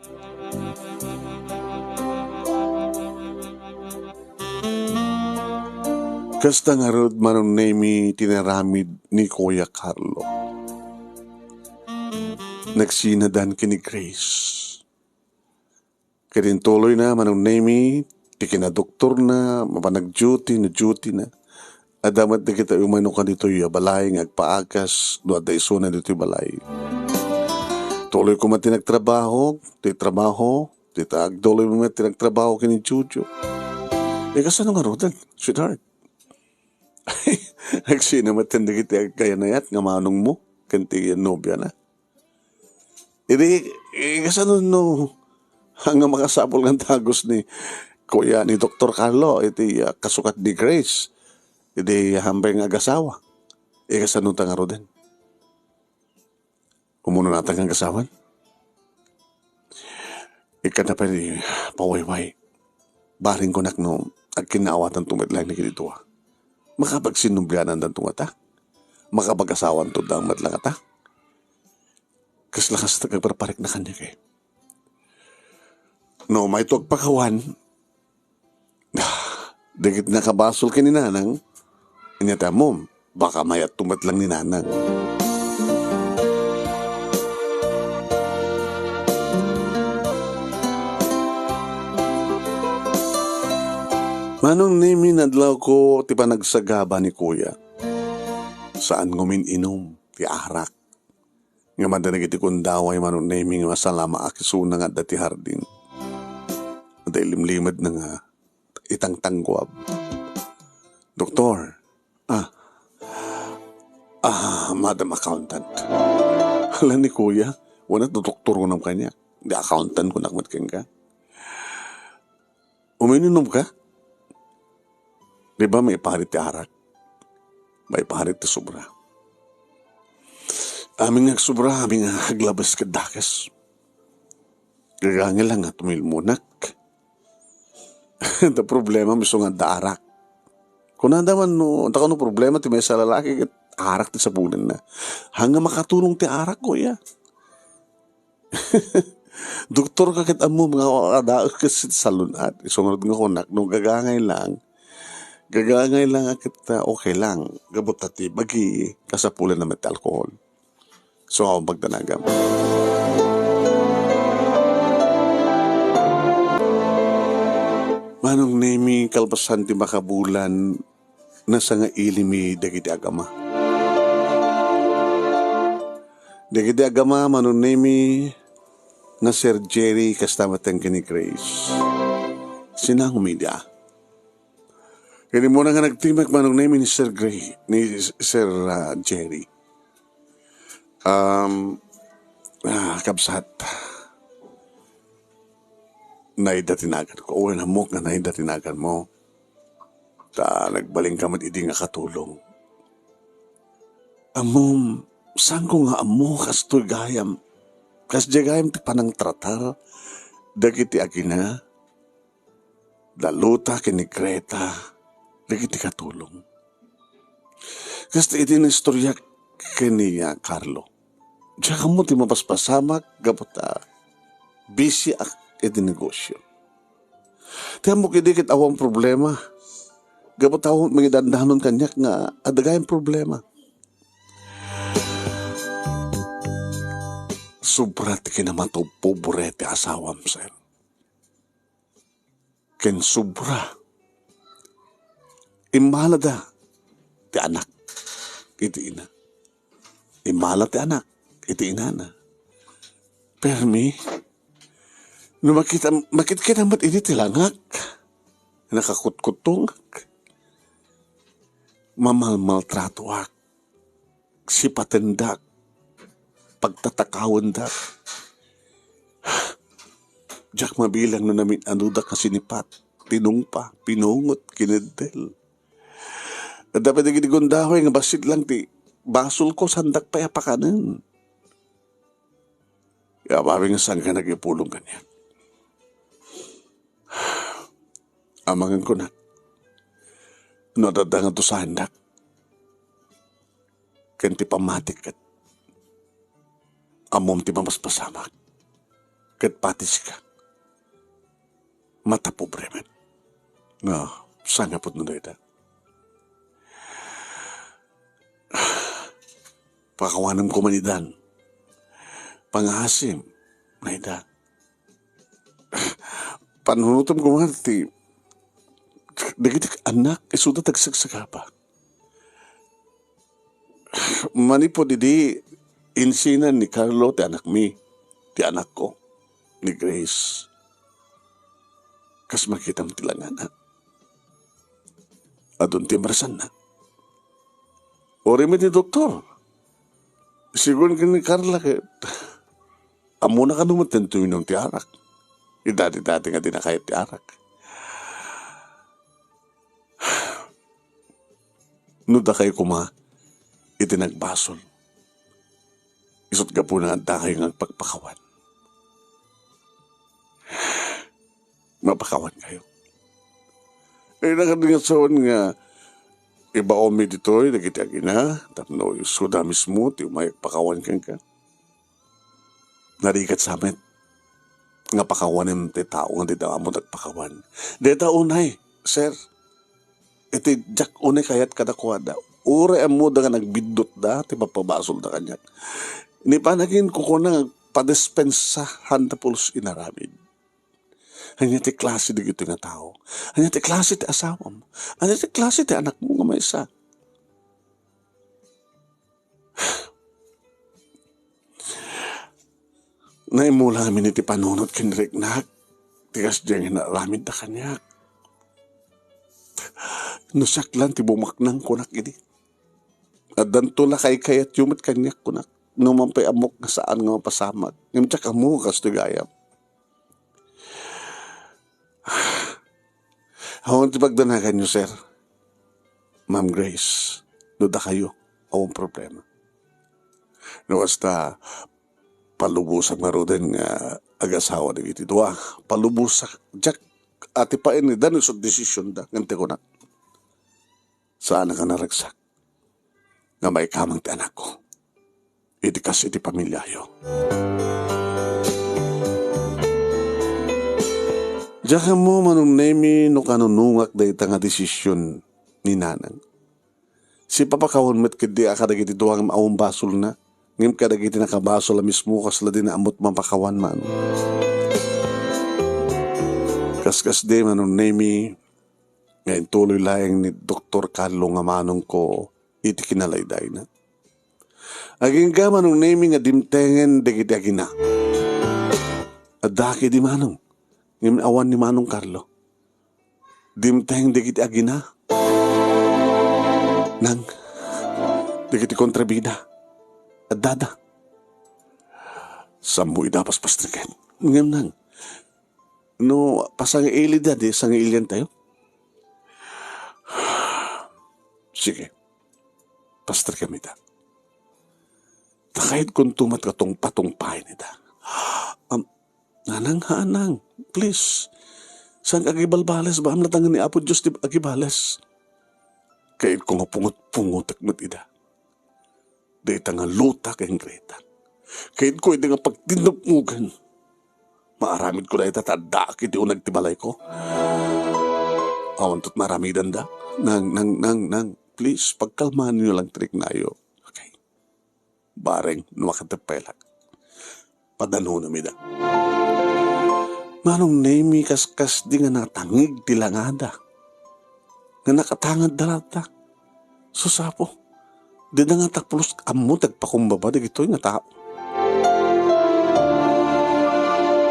Kasta ngarud, Manong Nemi, ti inaramid ni Kuya Carlo. Nagsinadan ken ni Grace. Ket intuloyna, Manong Nemi, ti kinadoktorna, mapan nag-duty no duty na. Adda met dagiti umay no kaditoy a balay nga agpaagas no adda isuna ditoy balay. Tuloy koma ti nagtrabaho, ti trabaho, ti ta-, agtuloy met ti nagtrabaho ken ni Jojo. E, kasano ngaruden, sweetheart? Agsina met dagiti agkayanayat nga manongmo ken ti nobiana. Idi, e, kasano no, nga makasapul nga dagus ni Kuya, ni Doktor Carlo, iti, ah, kasukat ni Grace? Idi haanpay nga agasawa, ikasano ta ngaruden? Umuna natan nga agasawan? Ikkana pay pawayway. Bareng kunak no agkinnaawatanto met laeng dagiti dua. Makapagsinnublianandanto ngata? Makapagasawanto laeng met laeng ngata? Kasla kasta ti agparparikna kaniak, eh. No, mayto agpakawan, dagiti nakabasol ken ni Nanang, ania ti ammom, baka mayatto met laeng ni Nanang. Manong Nemi, nadlawko ti panagsagaba ni Kuya. Saan ngamin inum ti arak. Ngem adda dagiti gundaway, Manong Nemi, nga masalamaak isuna nga adda ti hardin. Adda ilimlimedna nga itangtangguab. "Doktor." "Ah. Ah, Madam Accountant." "Hala ni Kuya, wen a doktor kunam kaniak. Di accountant kunak met kenka." "Uminom ka? Di ba maiparit ti arak? Maiparit ti sobra. Amin nga agsobra, amin nga aglabes ket dakes. Gagangay laeng nga tumilmonak. Adda problema, isu nga adda arak." Kunada man no, adda kano problema ti maysa a lalaki ket arak ti sapulenna. Haan nga makatulong ti arak, Kuya. "Doktor ka ket ammom nga adaek ket salun-at." Isu ngarud nga kunak, no gagangay laeng, gagangay laeng a ket, ah, okay laeng. Gapu ta ti bagi, kasapulanna met ti alkohol. So, nga pagdanagam. Manong Nemi, kalpasan ti makabulan, nasangailimi dagiti agama. Dagiti agama, Manong Nemi, nga Sir Jerry, kasta met ken ni Grace. Sinango mi dia. Ken immuna nga nagtimek, Manong Nemi, ni Sir Gray, ni Sir, ah, Jerry. Um, ah, kabsat, naida ti naganko. Wen, ammok nga naida ti naganmo. Ta nagbalinka met idi nga katulong. Ammom, saanko nga ammo kastoy gayam. Kasdiay gayam ti panangtratar dagiti agina, da Luta ken ni Greta, dagiti katulong. Kasta iti naistoryak ken ni, ah, Carlo. Diak ammo ti mapaspasamak gapu ta busy ak iti negosyo. Ti ammok idi ket awan problema. Gapu ta awan mangidandanon kaniak nga adda gayam problema. Sobra ti kinamatupobre ti asawam, sir. Ken sobra. Immalada ti anak iti ina. Immala ti anak iti inana. Permi, no makita, makitkita met idi ti langak, nakakutkuttungak, mamalmaltratoak, sipatendak, pagtatakawendak. Diak mabilang no namin-anodak nga sinipat, tinungpa, pinungot, kineddel. Adda pay dagiti gundaway nga bassit lang ti basolko, saandak pay a pakanen. Ababain nga saanka nagipulong kaniak. Amangan kunak no adda nga dusaendak. Ken ti pammatik ket ammom ti mapaspasamak. Ket pati sika, matapobre met. No, saan nga pudno dayta? Pakawanem koma idan. Pangaasim, naida. Panunotem koma ti dagiti annak, isuda ti agsagsagaba. Manipud idi insinan ni Carlo ti anakmi, ti anakko, ni Grace. Kas makitam ti langana. Adun ti marasanna. Uray met ni doktor. Sigun ken ni Carla ket, ammona kano met ti uminom ti arak. Idati-dati nga di nakayat ti arak. No dakayo koma iti nagbasol, isut' gapuna nga addakayo nga agpakpakawan, mapakawankayo. Ay, nakadingasawan nga ibaonmi ditoy dagiti agina, tapno isuda mismo ti umay agpakawan kenka. Narigat sa met nga pakawanem ti tao nga dida ammo agpakawan. Dayta unay, sir, iti diak unay kayat kadakuada. Uray ammoda nga nagbiddutda ti papabasolda kaniak. Ni panaginkukuana nga padispensahan da pulos inaramid. Ania ti klase dagitoy nga tao? Ania ti klase ti asawam? Ania ti klase ti anakmo nga maysa? Naimula amin iti panunot ken riknak ti kasdiay nga inaramidda kaniak. No siak laeng ti bumaknang, kunak idi. Addanto la kaykayatyo met kaniak, kunak. No man pay ammok nga saan nga mapasamak, ngem diak ammo nga kastoy gayam. Awan ti pagdanaganyo, sir. Ma'am Grace, no dakayo, awan problema. No kasta, palubosak ngaruden nga agasawa dagiti dua. Palubosak, diak atipaen ni Daniel so desisyonda, ngem ti kunak, saannak a naragsak nga maikamang ti anakko iti kas iti pamiliayo. Diak ammo, Manong Nemi, no kanunungak dayta nga desisyon ni Nanang. Sipapakawan met ketdi a kadagiti dua nga awan basolna, ngem kadagiti nakabasol a mismo kasla dina ammot mapakawan, Manong. Kaskasdi, Manong Nemi, nga intuloy laeng ni Doktor Carlo nga manongko iti kinalaydayna. Agingga, Manong Nemi, nga dimtengen dagiti agina. Adda ketdi, Manong, ngem awan ni Manong Carlo. Dimteng dagiti agina. Nang, dagiti kontrabida, addada. Sammo ida a paspastreken. Ngem, Nang, no pasangiilida, di sangiiliantayo? Sige, pastrekam ida. Ta kayatkonto met nga tungpatungpaen ida. Am, Nanang, haan, Nang, please. Saanka agibalbales, baam latta nga ni Apo Dios ti agibales. Kayatko nga pungot-pungotek met ida. Dayta nga Luta ken Greta. Kayatko ida nga pagtinnupngogen. Maaramidko dayta ta addaak iti uneg ti balayko. Awanto ti maaramidanda. Nang, Nang, Nang, Nang, please, pagkalmaanyo lang ti riknayo. Okay. Bareng no makateppelak, padanonam ida. Manong Nemi, kaskasdi nga natangig ti langada, nga nakatangadda latta. Sus, Apo, dida ngata pulos ammo ti agpakumbaba dagitoy nga tao.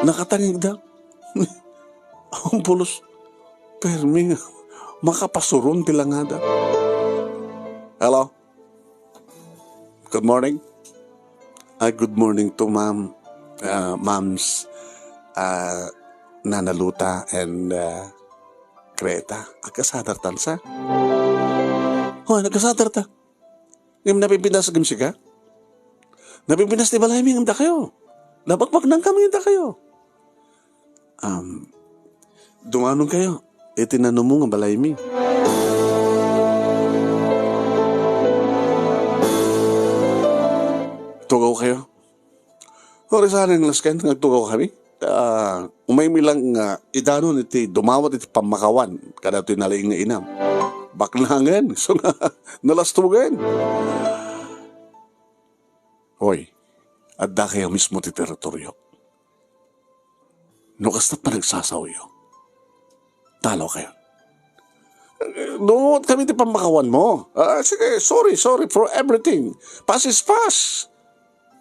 Nakatangigda. Awan pulos permi nga makapasuron ti langada. Hello? Good morning. Ah, good morning to Ma'am, ah, Moms, ah, Nana Luta and, ah, Greta. Agkasadartan sa? Hoy, nagkasadarta. Ngem napipintas agem sika? Napipintas ti balaymi ngem dakayo. Nabakbaknangkami ngem dakayo. Um, dumanonkayo iti nanumo nga balaymi. Tugawkayo. Uray saan nga nasken nga agtugawkami? Ah, umaymi lang nga idanon iti dumawat iti pammakawan kadatoy nalaing nga inam. Baknangen, so nga, nalastogen. Hoy, addakayo mismo ti teritoryok. No kasta panagsasawyo, talawkayon. Dumawat kami ti pammakawan mo. Ah, sige, sorry, sorry for everything. Past is past.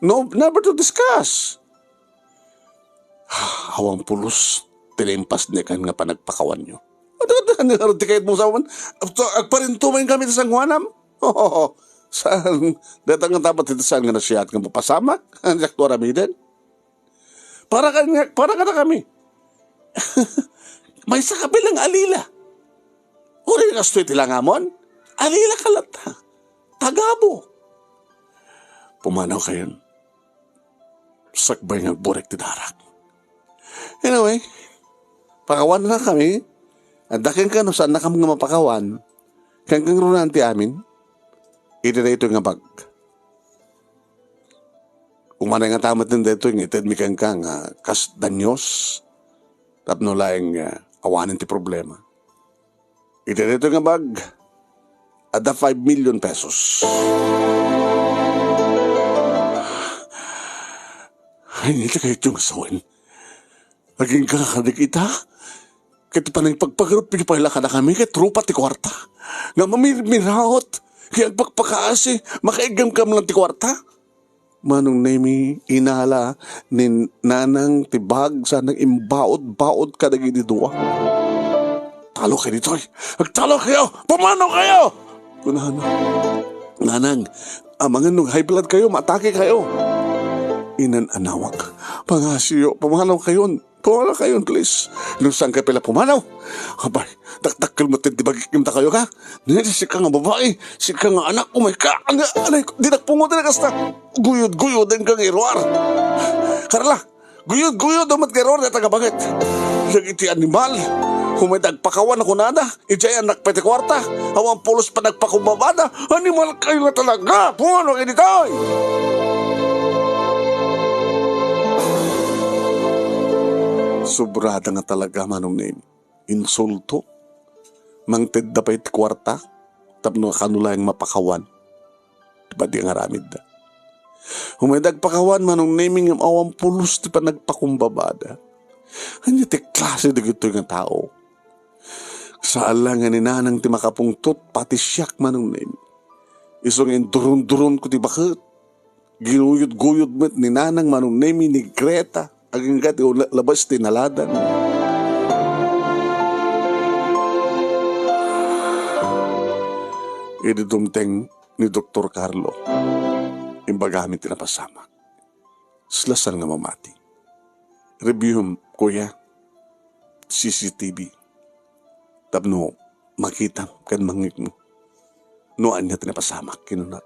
No, never to discuss. Awan pulos ti naimpasnekan nga panagpakawanyo. Adu, adu, adu, adu, ti kayat mo sa man. Agparintumayen kami ti sangoanam. Saan? Dayta nga dapat iti saan nga nasiat nga mapasamak? Diak to aramiden. Para kaniak, para kadakami. Maysa ka bilang alila. Uray kastoy ti langamon? Alila ka latta. Tagabo. Pumanawkayon. Sakbay nga agburek ti darak. Anyway, pakawanna kami. Adda kenka no saannakam nga mapakawan. Kenka ngarud ti amin. Iti daytoy nga bag. Umanay ngata met daytoy nga itedmi kenka nga kas danyos. Tapno laeng, ah, awanen ti problema. Iti daytoy nga bag, adda five million pesos. Ay, nita kayo yung sawen. Agingga kadagita. Ket panangipagpagarup, pigpayla kadakami, ket rupa ti kuarta. Nga mamirmiraot, kaya agpakpakaasi, makaiggam kam lang ti kuarta. Manong Nemi, inala ni Nanang ti bag sa nag-imbaod-baod kadagiti dua. "Talo kayo ditoy! Agtalo kayo! Pumanaw kayo!" kunana. "Nanang, amangan no high blood kayo, matake kayo." Inan-anawak. "Pangasiyo, pumanaw kayon. Pumanaw kayon, please. No saan kayo pala pumanaw? Abay, dakdakkel mo ti bagik ta kayo ka? Nini sika nga babae, sika nga anak, umay ka, ang anay, di nagpungo, di nagasta. Guyod-guyod, ang kang iruar. Karla, guyod-guyod, umat nga iruar, data nga banget. Lagi ti animal, umay dagpakawan ako nada, ijay anak pa ti kuarta, awan pulos pa nagpakumbabada, animal kayo nga talaga, puno kayo ditoy." Sobrada nga talaga, Manong Nemi. Insulto. Mangtedda pay ti kuarta tapno kano laeng mapakawan ti padi nga aramidda. Umay dagpakawan, Manong Nemi, ngem awan pulos ti panagpakumbabada. Ania ti klase dagitoy nga tao? Saan la nga ni Nanang ti makapungtot, pati siak, Manong Nemi. Isu nga induron-duron ko ti baket. Ginuyod-guyod met ni Nanang Manong Nemi ni Greta, agingga ti ula-, labas ti naladan. Idi dumteng ni Doktor Carlo, imbagami ti napasamak. Sla saan nga mamati. Reviewem, kuya. C C T V. Tapno makitam ken mangngegmo no ania ti napasamak, kinuna.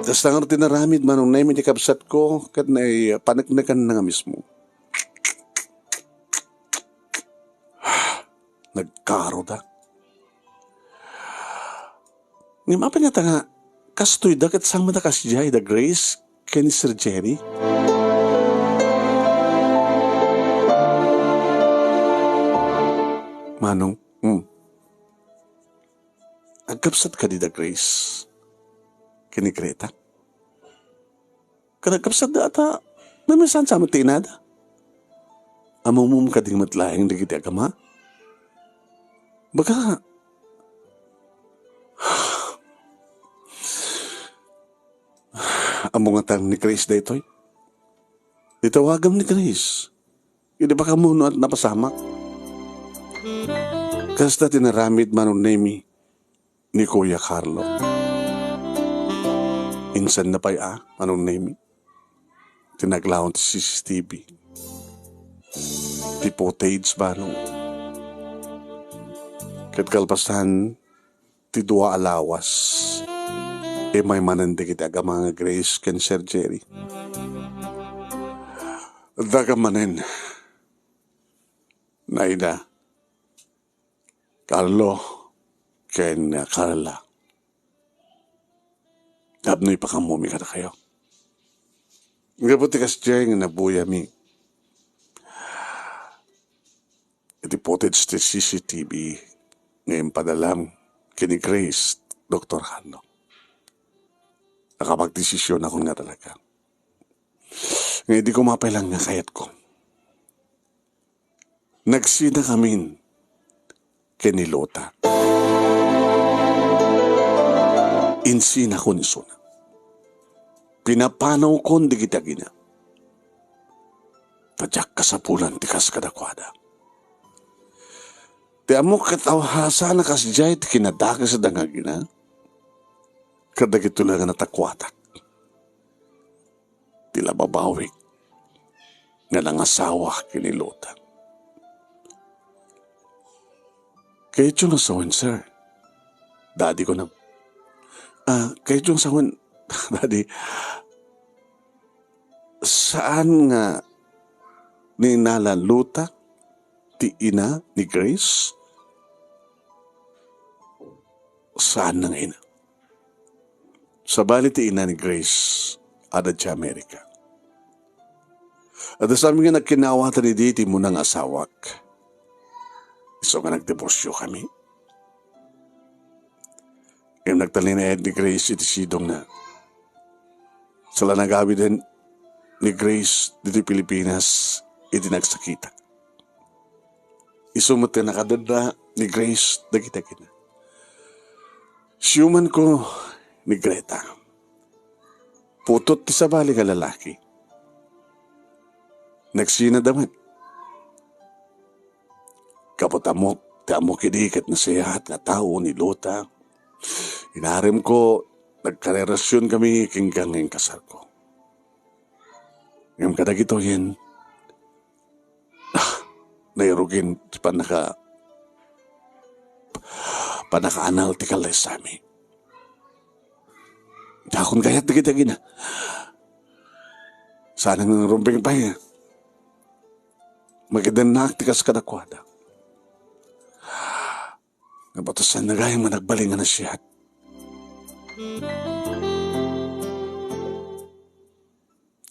Kasta ngarud ti naramid, Manong Nemi, ti kabsatko, ket naipaneknekanna nga mismo. Nagkaroda. Ngem apay ngata nga kastoy da ket sama da kasdiay da Grace ken ni Sir Jerry? Manong, hmm. Agkabsat kadi da Grace ken ni Greta? Ket agkabsat da ta, mamisansa met ti inada. Ammom kadi met laeng dagiti agama? Baga, ammo ngata ni Grace daytoy? Itawagam ni Grace. Idi baka mo no napasamak. Kasta ti naramid, Manong Nemi, ni Kuya Carlo. Insan na pay a, Manong Nemi, ti naglaon ti C C T V. Ti footage, Manong. Ket kalpasan ti dua a lawas, immay manen dagiti agama nga Grace ken Sir Jerry. Daga manen, naida. Carlo ken Carla. Tapno ipakaammomi kadakayo. Gapu ti kasdiay nga nabuyami iti footage ti C C T V nga impadalam ken ni Grace, Doktor Carlo. Nakapagdesisyonakon nga talaga. Nga idi ko mapay lang nga kayatko. Nagsinakamin ken ni Lota. Insinakon isuna. Pinapanawkon dagiti agina. Ta diak kasapulan ti kas kadakuada. Ti ammok ket awhasana kasdiay ti kinadakesda nga agina. Kadagitoy la nga natakuatak. Ti lababawik nga nangasawa ken ni Lota. Kayatyo nga sawen, sir, Daddy, kunam. Ah, kayatyo nga sawen, Daddy, saan nga ni Nana Luta ti ina ni Grace? Saan nga ina? Sabali ti ina ni Grace, adda idiay Amerika. Adda sa amin nga nagkinaawatan idi ti immuna nga asawak. Isu nga nagdiborsio kami. Ngem nagtalinaed ni Grace iti sidongna. Sala nagawiden ni Grace ditoy Pilipinas idi nagsakitak. Isu met ti nakadedda ni Grace dagiti agina. Siumanko ni Greta. Putod ti sabali nga lalaki. Nagsinada met. Gapu ta ammok, ti ammok idi ket nasayaat nga tao ni Luta. Inaremko, nagkarelasionkami ken nga inkasarko. Ngem kadagitoyen, ah, nairugin ti pannaka-, pannakaanal ti kallaysami. Dakon kayat dagiti agina. Saan nga rumbeng pay. Makidennak ti kas kadakuada. Nga batasan na gayam nga nagbalin nga nasiat.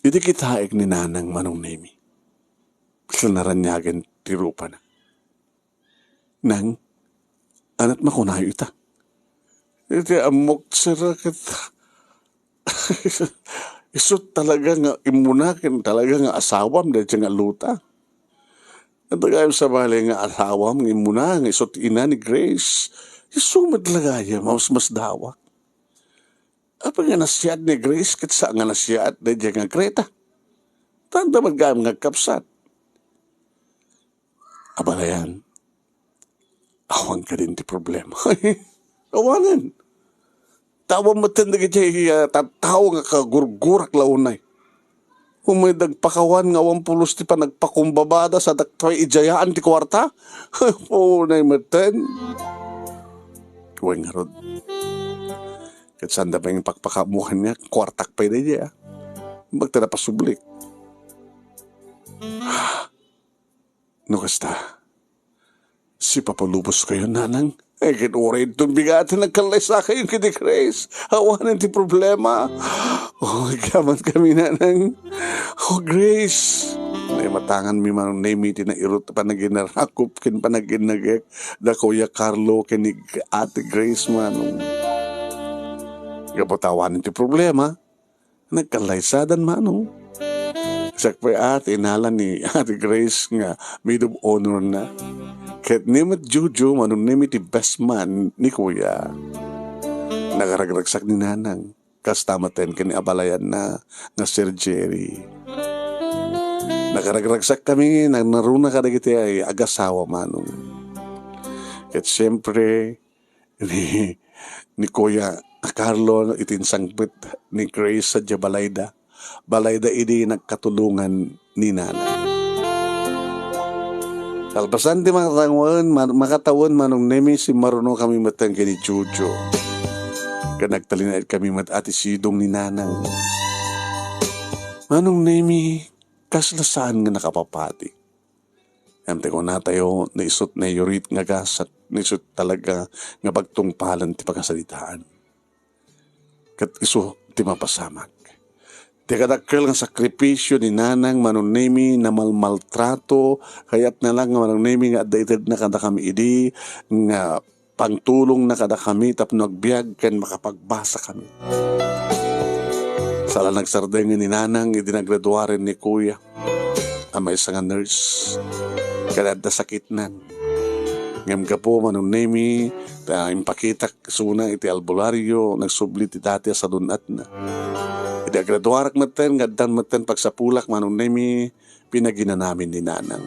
Idi kitaek ni Nanang, Manong Nemi, sa naraniagen ti rupana. Nang, ania't makunayo ita? Iti ammok, sir, ket isu talaga nga immuna ken talaga nga asawam dayta nga Luta. Ket gayam sabali nga asawam nga immuna nga isu ti ina ni Grace. Isu met la gayam, mas, mas dawak. Apay nga nasiat ni Grace ket saan nga nasiat dayta nga Greta? Tanda met gayam nga agkapsat. Abalayan, awan kadin ti problema. Awanen. Tawan metten dagiti, ah, tattao nga kagurgurak la unay. Umay dagpakawan nga awan pulos ti panagpakumbabada sa daktoy ijayaan ti kuarta. Unay metten. Wen ngarud. Ket sanda pay nga pakpakaammoan nga kuartak pay daydiay, ah. Bagta napasublik. No kasta, sipapaluboskayo, Nanang. Ay, ket uray inton bigaten nagkallaysakayo ken ni Grace. Awanen ti problema. Oh, agyaman kami, Nanang. Oh, Grace. Naimatanganmi, Manong Nemi, ti nairut a panaginarakop ken panaginagek da Kuya Carlo ken ni Ate Grace, Manong. Gapu ta awanen ti problema. Nagkallaysadan, Manong. Siak pay, a, ti inala ni Ate Grace nga maid of honor na. Ket ni met Jojo, Manong Nemi, ti best man ni Kuya. Nakaragragsak ni Nanang. Kasta metten ken ni abalayanna nga Sir Jerry. Nakaragragsak kami, nag-, naruna kadagiti ay agasawa, Manong. Ket siempre, ni, ni Kuya Carlo iti insangpet ni Grace sadiay balayda. Balayda idi nagkatulongan ni Nana. Kalpasan ti makatawen, ma-, makatawen, Manong Nemi, simmaruno kami metten ken ni Jojo. Ken nagtalinaed kami met a ti sidong ni Nanang. Manong Nemi, kasla saan nga nakapapati. Ngem ti kunatayo, naisut nayurit nga gasat, naisut talaga nga pagtungpalan ti pakasaritaan. Ket isu ti mapasamak. Ti kadakkel nga sakripisio ni Nanang Manong Nemi, namalmaltrato, kayatna lang nga Manong Nemi nga adda itedna kadakami idi nga pangtulongna kadakami tapno agbiag ken makapagbasa kami. Sala nagsardeng ni Nanang idi nagraduaren ni Kuya a maysa nga nurse. Ket adda sakitnan. Ngem gapu, Manong Nemi, ta impakitak isuna iti albularyo, nagsubli ti dati a sadun-atna. Idi agraduarak metten, nga addan metten pagsapulak, Manong Nemi, pinaginanamin ni Nanang.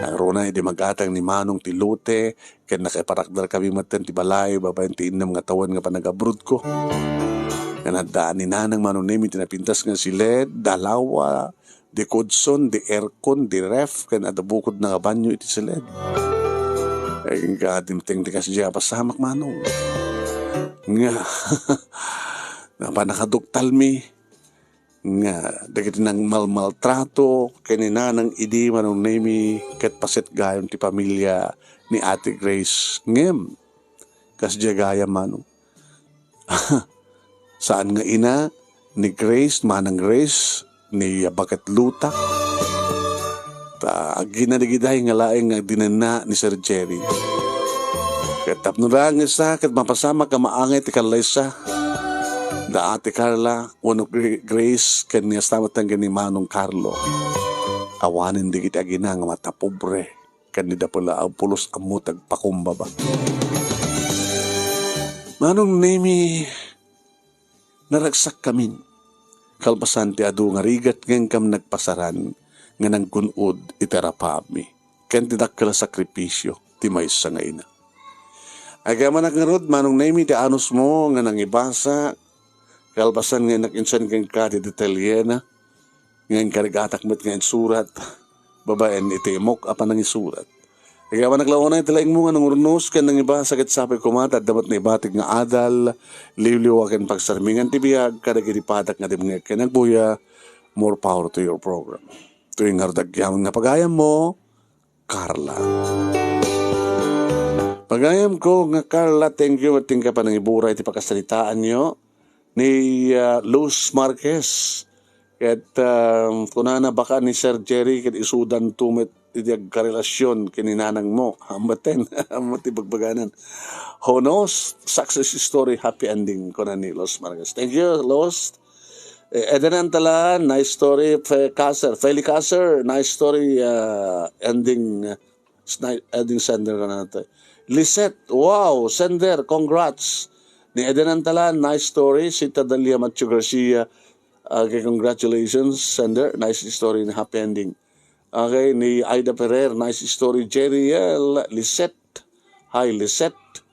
Nangruna idi magatang ni Manong ti lote, ken nakaiparakder kami metten ti balay babaen ti innem nga tawen nga panagabrodko. Ngem adda ni Nanang Manong Nemi ti napintas nga siled, dalawa, di kudson, di aircon, di ref, ken adda bukodna nga banyo iti siled. Ay, nga dimteng ti kasdiay a pasamak, Manong. nga napan nakaduktalmi nga dagiti nangmalmaltrato ken ni Nanang idi Manong Nemi ket paset gayam ti pamilia ni Ate Grace. Ngem, kasdiay gayam, Manong. Saan nga ina ni Grace, Manang Grace, ni Baket Lutak. Ta agina dagidiay nga laeng nga agdinenna ni Sir Jerry. Ket tapno laeng ita, ket mapasamak a maangay ti kallaysa da Ate Carla, wenno Gra-, Grace, ken ni asta met ken ni Manong Carlo. Awanen dagiti agina nga matapobre, ken ni Dapula a pulos ammo ti agpakumbaba. Manong Nemi, naragsakkamin. Kalpasan ti adu nga rigat nga inkam nagpasaran nga nanggun-od iti arapaapmi, ken ti dakkel a sakripisio ti maysa nga ina. Agyamanak ngarud, Manong Nemi, ti anusmo nga nangibasa, kalpasan nga innak insan kenka ti detalyena, nga inkarigatak met nga insurat babaen iti imok a panangisurat. Agyamanak la unay ti laingmo nga nangurnos ken nangibasa ket sapay koma ta adda met naibatik nga adal, liwliwa ken pagsarmingan ti biag kadagiti padak nga dimngeg ken agbuya. More power to your program. Toy ngarud agyaman nga pagayammo, Carla. Pagayamko nga Carla, thank you ket ti panangiburay ti pakasaritaanyo ni, ah, Luz Marquez. Ket, ah, kunana baka ni Sir Jerry ket isudanto met iti agkarelasyon ken ni nanangmo. Ambaten, ammo ti bagbaganan. Who knows? Success story, happy ending, kuna ni Luz Marquez. Thank you, Luz. Eh, Eden Antalan, nice story. Fe-, Caser, Feli Caser, nice story, ah, ending, ah, sni-, ending sender ka na natin. Lisette, wow, sender, congrats. Ni Eden Antalan, nice story. Sita Dalia Matthew Garcia, okay, congratulations, sender. Nice story ni happy ending. Okay, ni Aida Ferrer, nice story. Jerry L, Lisette. Hi, Lisette.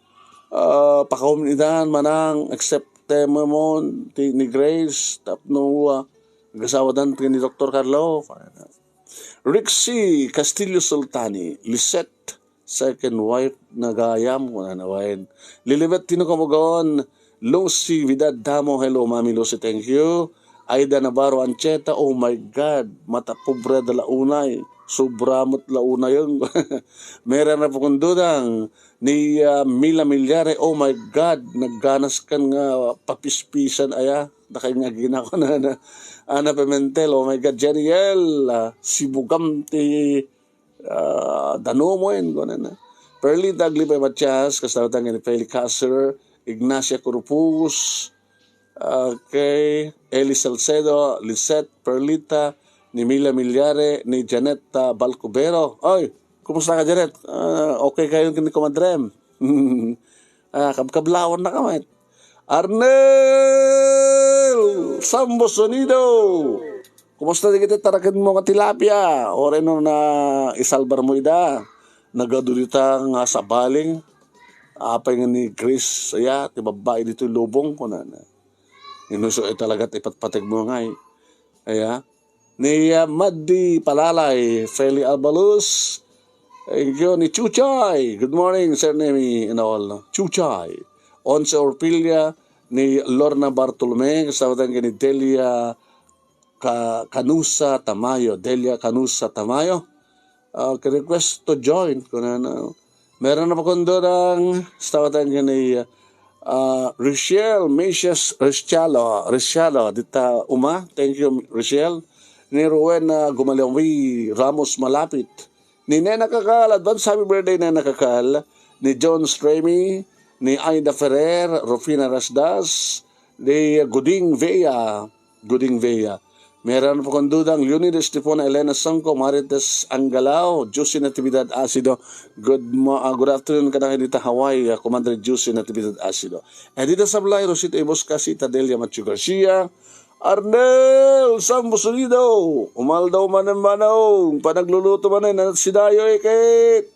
Ah, pakaum idan manang accept mo ti ni Grace tapno, ah, agasawadan ti ni Doktor Carlo. Rixie Castillo Sultani, Lisette, second wife na gayam, kunana wen. Lilibet Tino Kamugon, Lucy Vidal Damo, hello, Mami Lucy, thank you. Aida Navarro Ancheta, oh my God, matapobre da la unay. Sobra met la unay. Meron na pukundudang ni, ah, Mila Milyare, oh my God, nagganas kan nga papispisan aya. Dakay nga agina ko na, na, Ana Pimentel, oh my God, Jeriel, ah, sibugam ti ah, danum wen, kunana. Perlita Aglipay Matias, kasla met ken ni Feli Caser, Ignacia Corpus, okay, Eli Salcedo, Lisette, Perlita, ni Mila Milyare, ni Janetta Balcubero. Oy, kumusta ka, Janet? Ah, okay kayo ni kumadrem? Ah, kabkablawan na ka, met. Arnel Sambo Sonido! Kumusta dagiti tarakenmo nga tilapia? Uray no na isalbar mo ida. Nagadu dita nga sabaling. Apay nga ni Grace, aya, ti babbai ditoy lubong, kunana. Inuso ay talaga ti patpategmo ngay. Aya. Ni, ah, Maddi Palalay, Feli Albalus. Thank you. Ni Chuchay. Good morning, Sir Nemi and all. Chuchay. Onse Orpilia, ni Lorna Bartolome, kasama tayo ni Delia Ka-, Canusa Tamayo. Delia Canusa Tamayo. Ah, request to join, kunana. Meron na pakundurang, stawatan ka ni, ah, Rochelle, Missus Rochelle, Rochelle, dita uma. Thank you, Rochelle. Ni Rowena Gumalawi Ramos Malapit. Ni Nena Kakal, advance happy birthday, Nena Kakal. Ni John Stremy, ni Aida Ferrer, Rufina Rasdas, ni Guding Vea, Guding Vea. Meron po kong dudang, Leonidas Tipon, Elena Sangco, Marites Angalao, Josie Natividad Asido. Good mo-, ah, good afternoon ka na dita Hawaii, ah, Commander Josie Natividad Asido. Edita Sablay, Rosita Ibos Casita, Delia Machu Garcia, Arnel Sambo Solido, umaldaw manen manong, panagluluto manen, at sidayo ikit.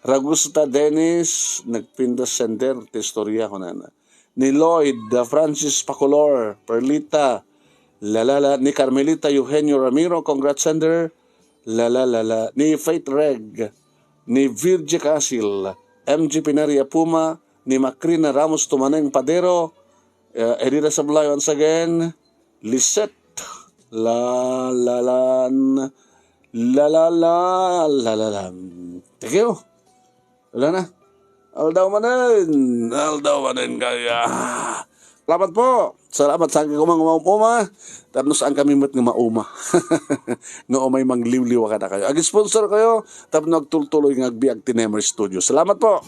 Ragusta Dennis, nagpintas sender, ti istorya ko nana. Ni Lloyd, ah, Francis Pacolor, Perlita, la, la, la, ni Carmelita Eugenio Ramiro, congrats sender, la, la, la, la, ni Faith Reg, ni Virgie Casil, M G Pinaria Puma, ni Macrina Ramos Tumaneng Padero, uh, Edira Sablay once again, Lisette, la, la, lan, la, la, la, la, la, lan. Thank you. Wala na. Aldaw manen. Aldaw manen kaya. Salamat po. Salamat sa akin kumang uma-uma. Tapno saan kami met nga mauma. Nga umay mangliwliwa kadakayo. Ag-sponsor kayo, tapno agtultuloy nga agbiag ti Nemer Studio. Salamat po.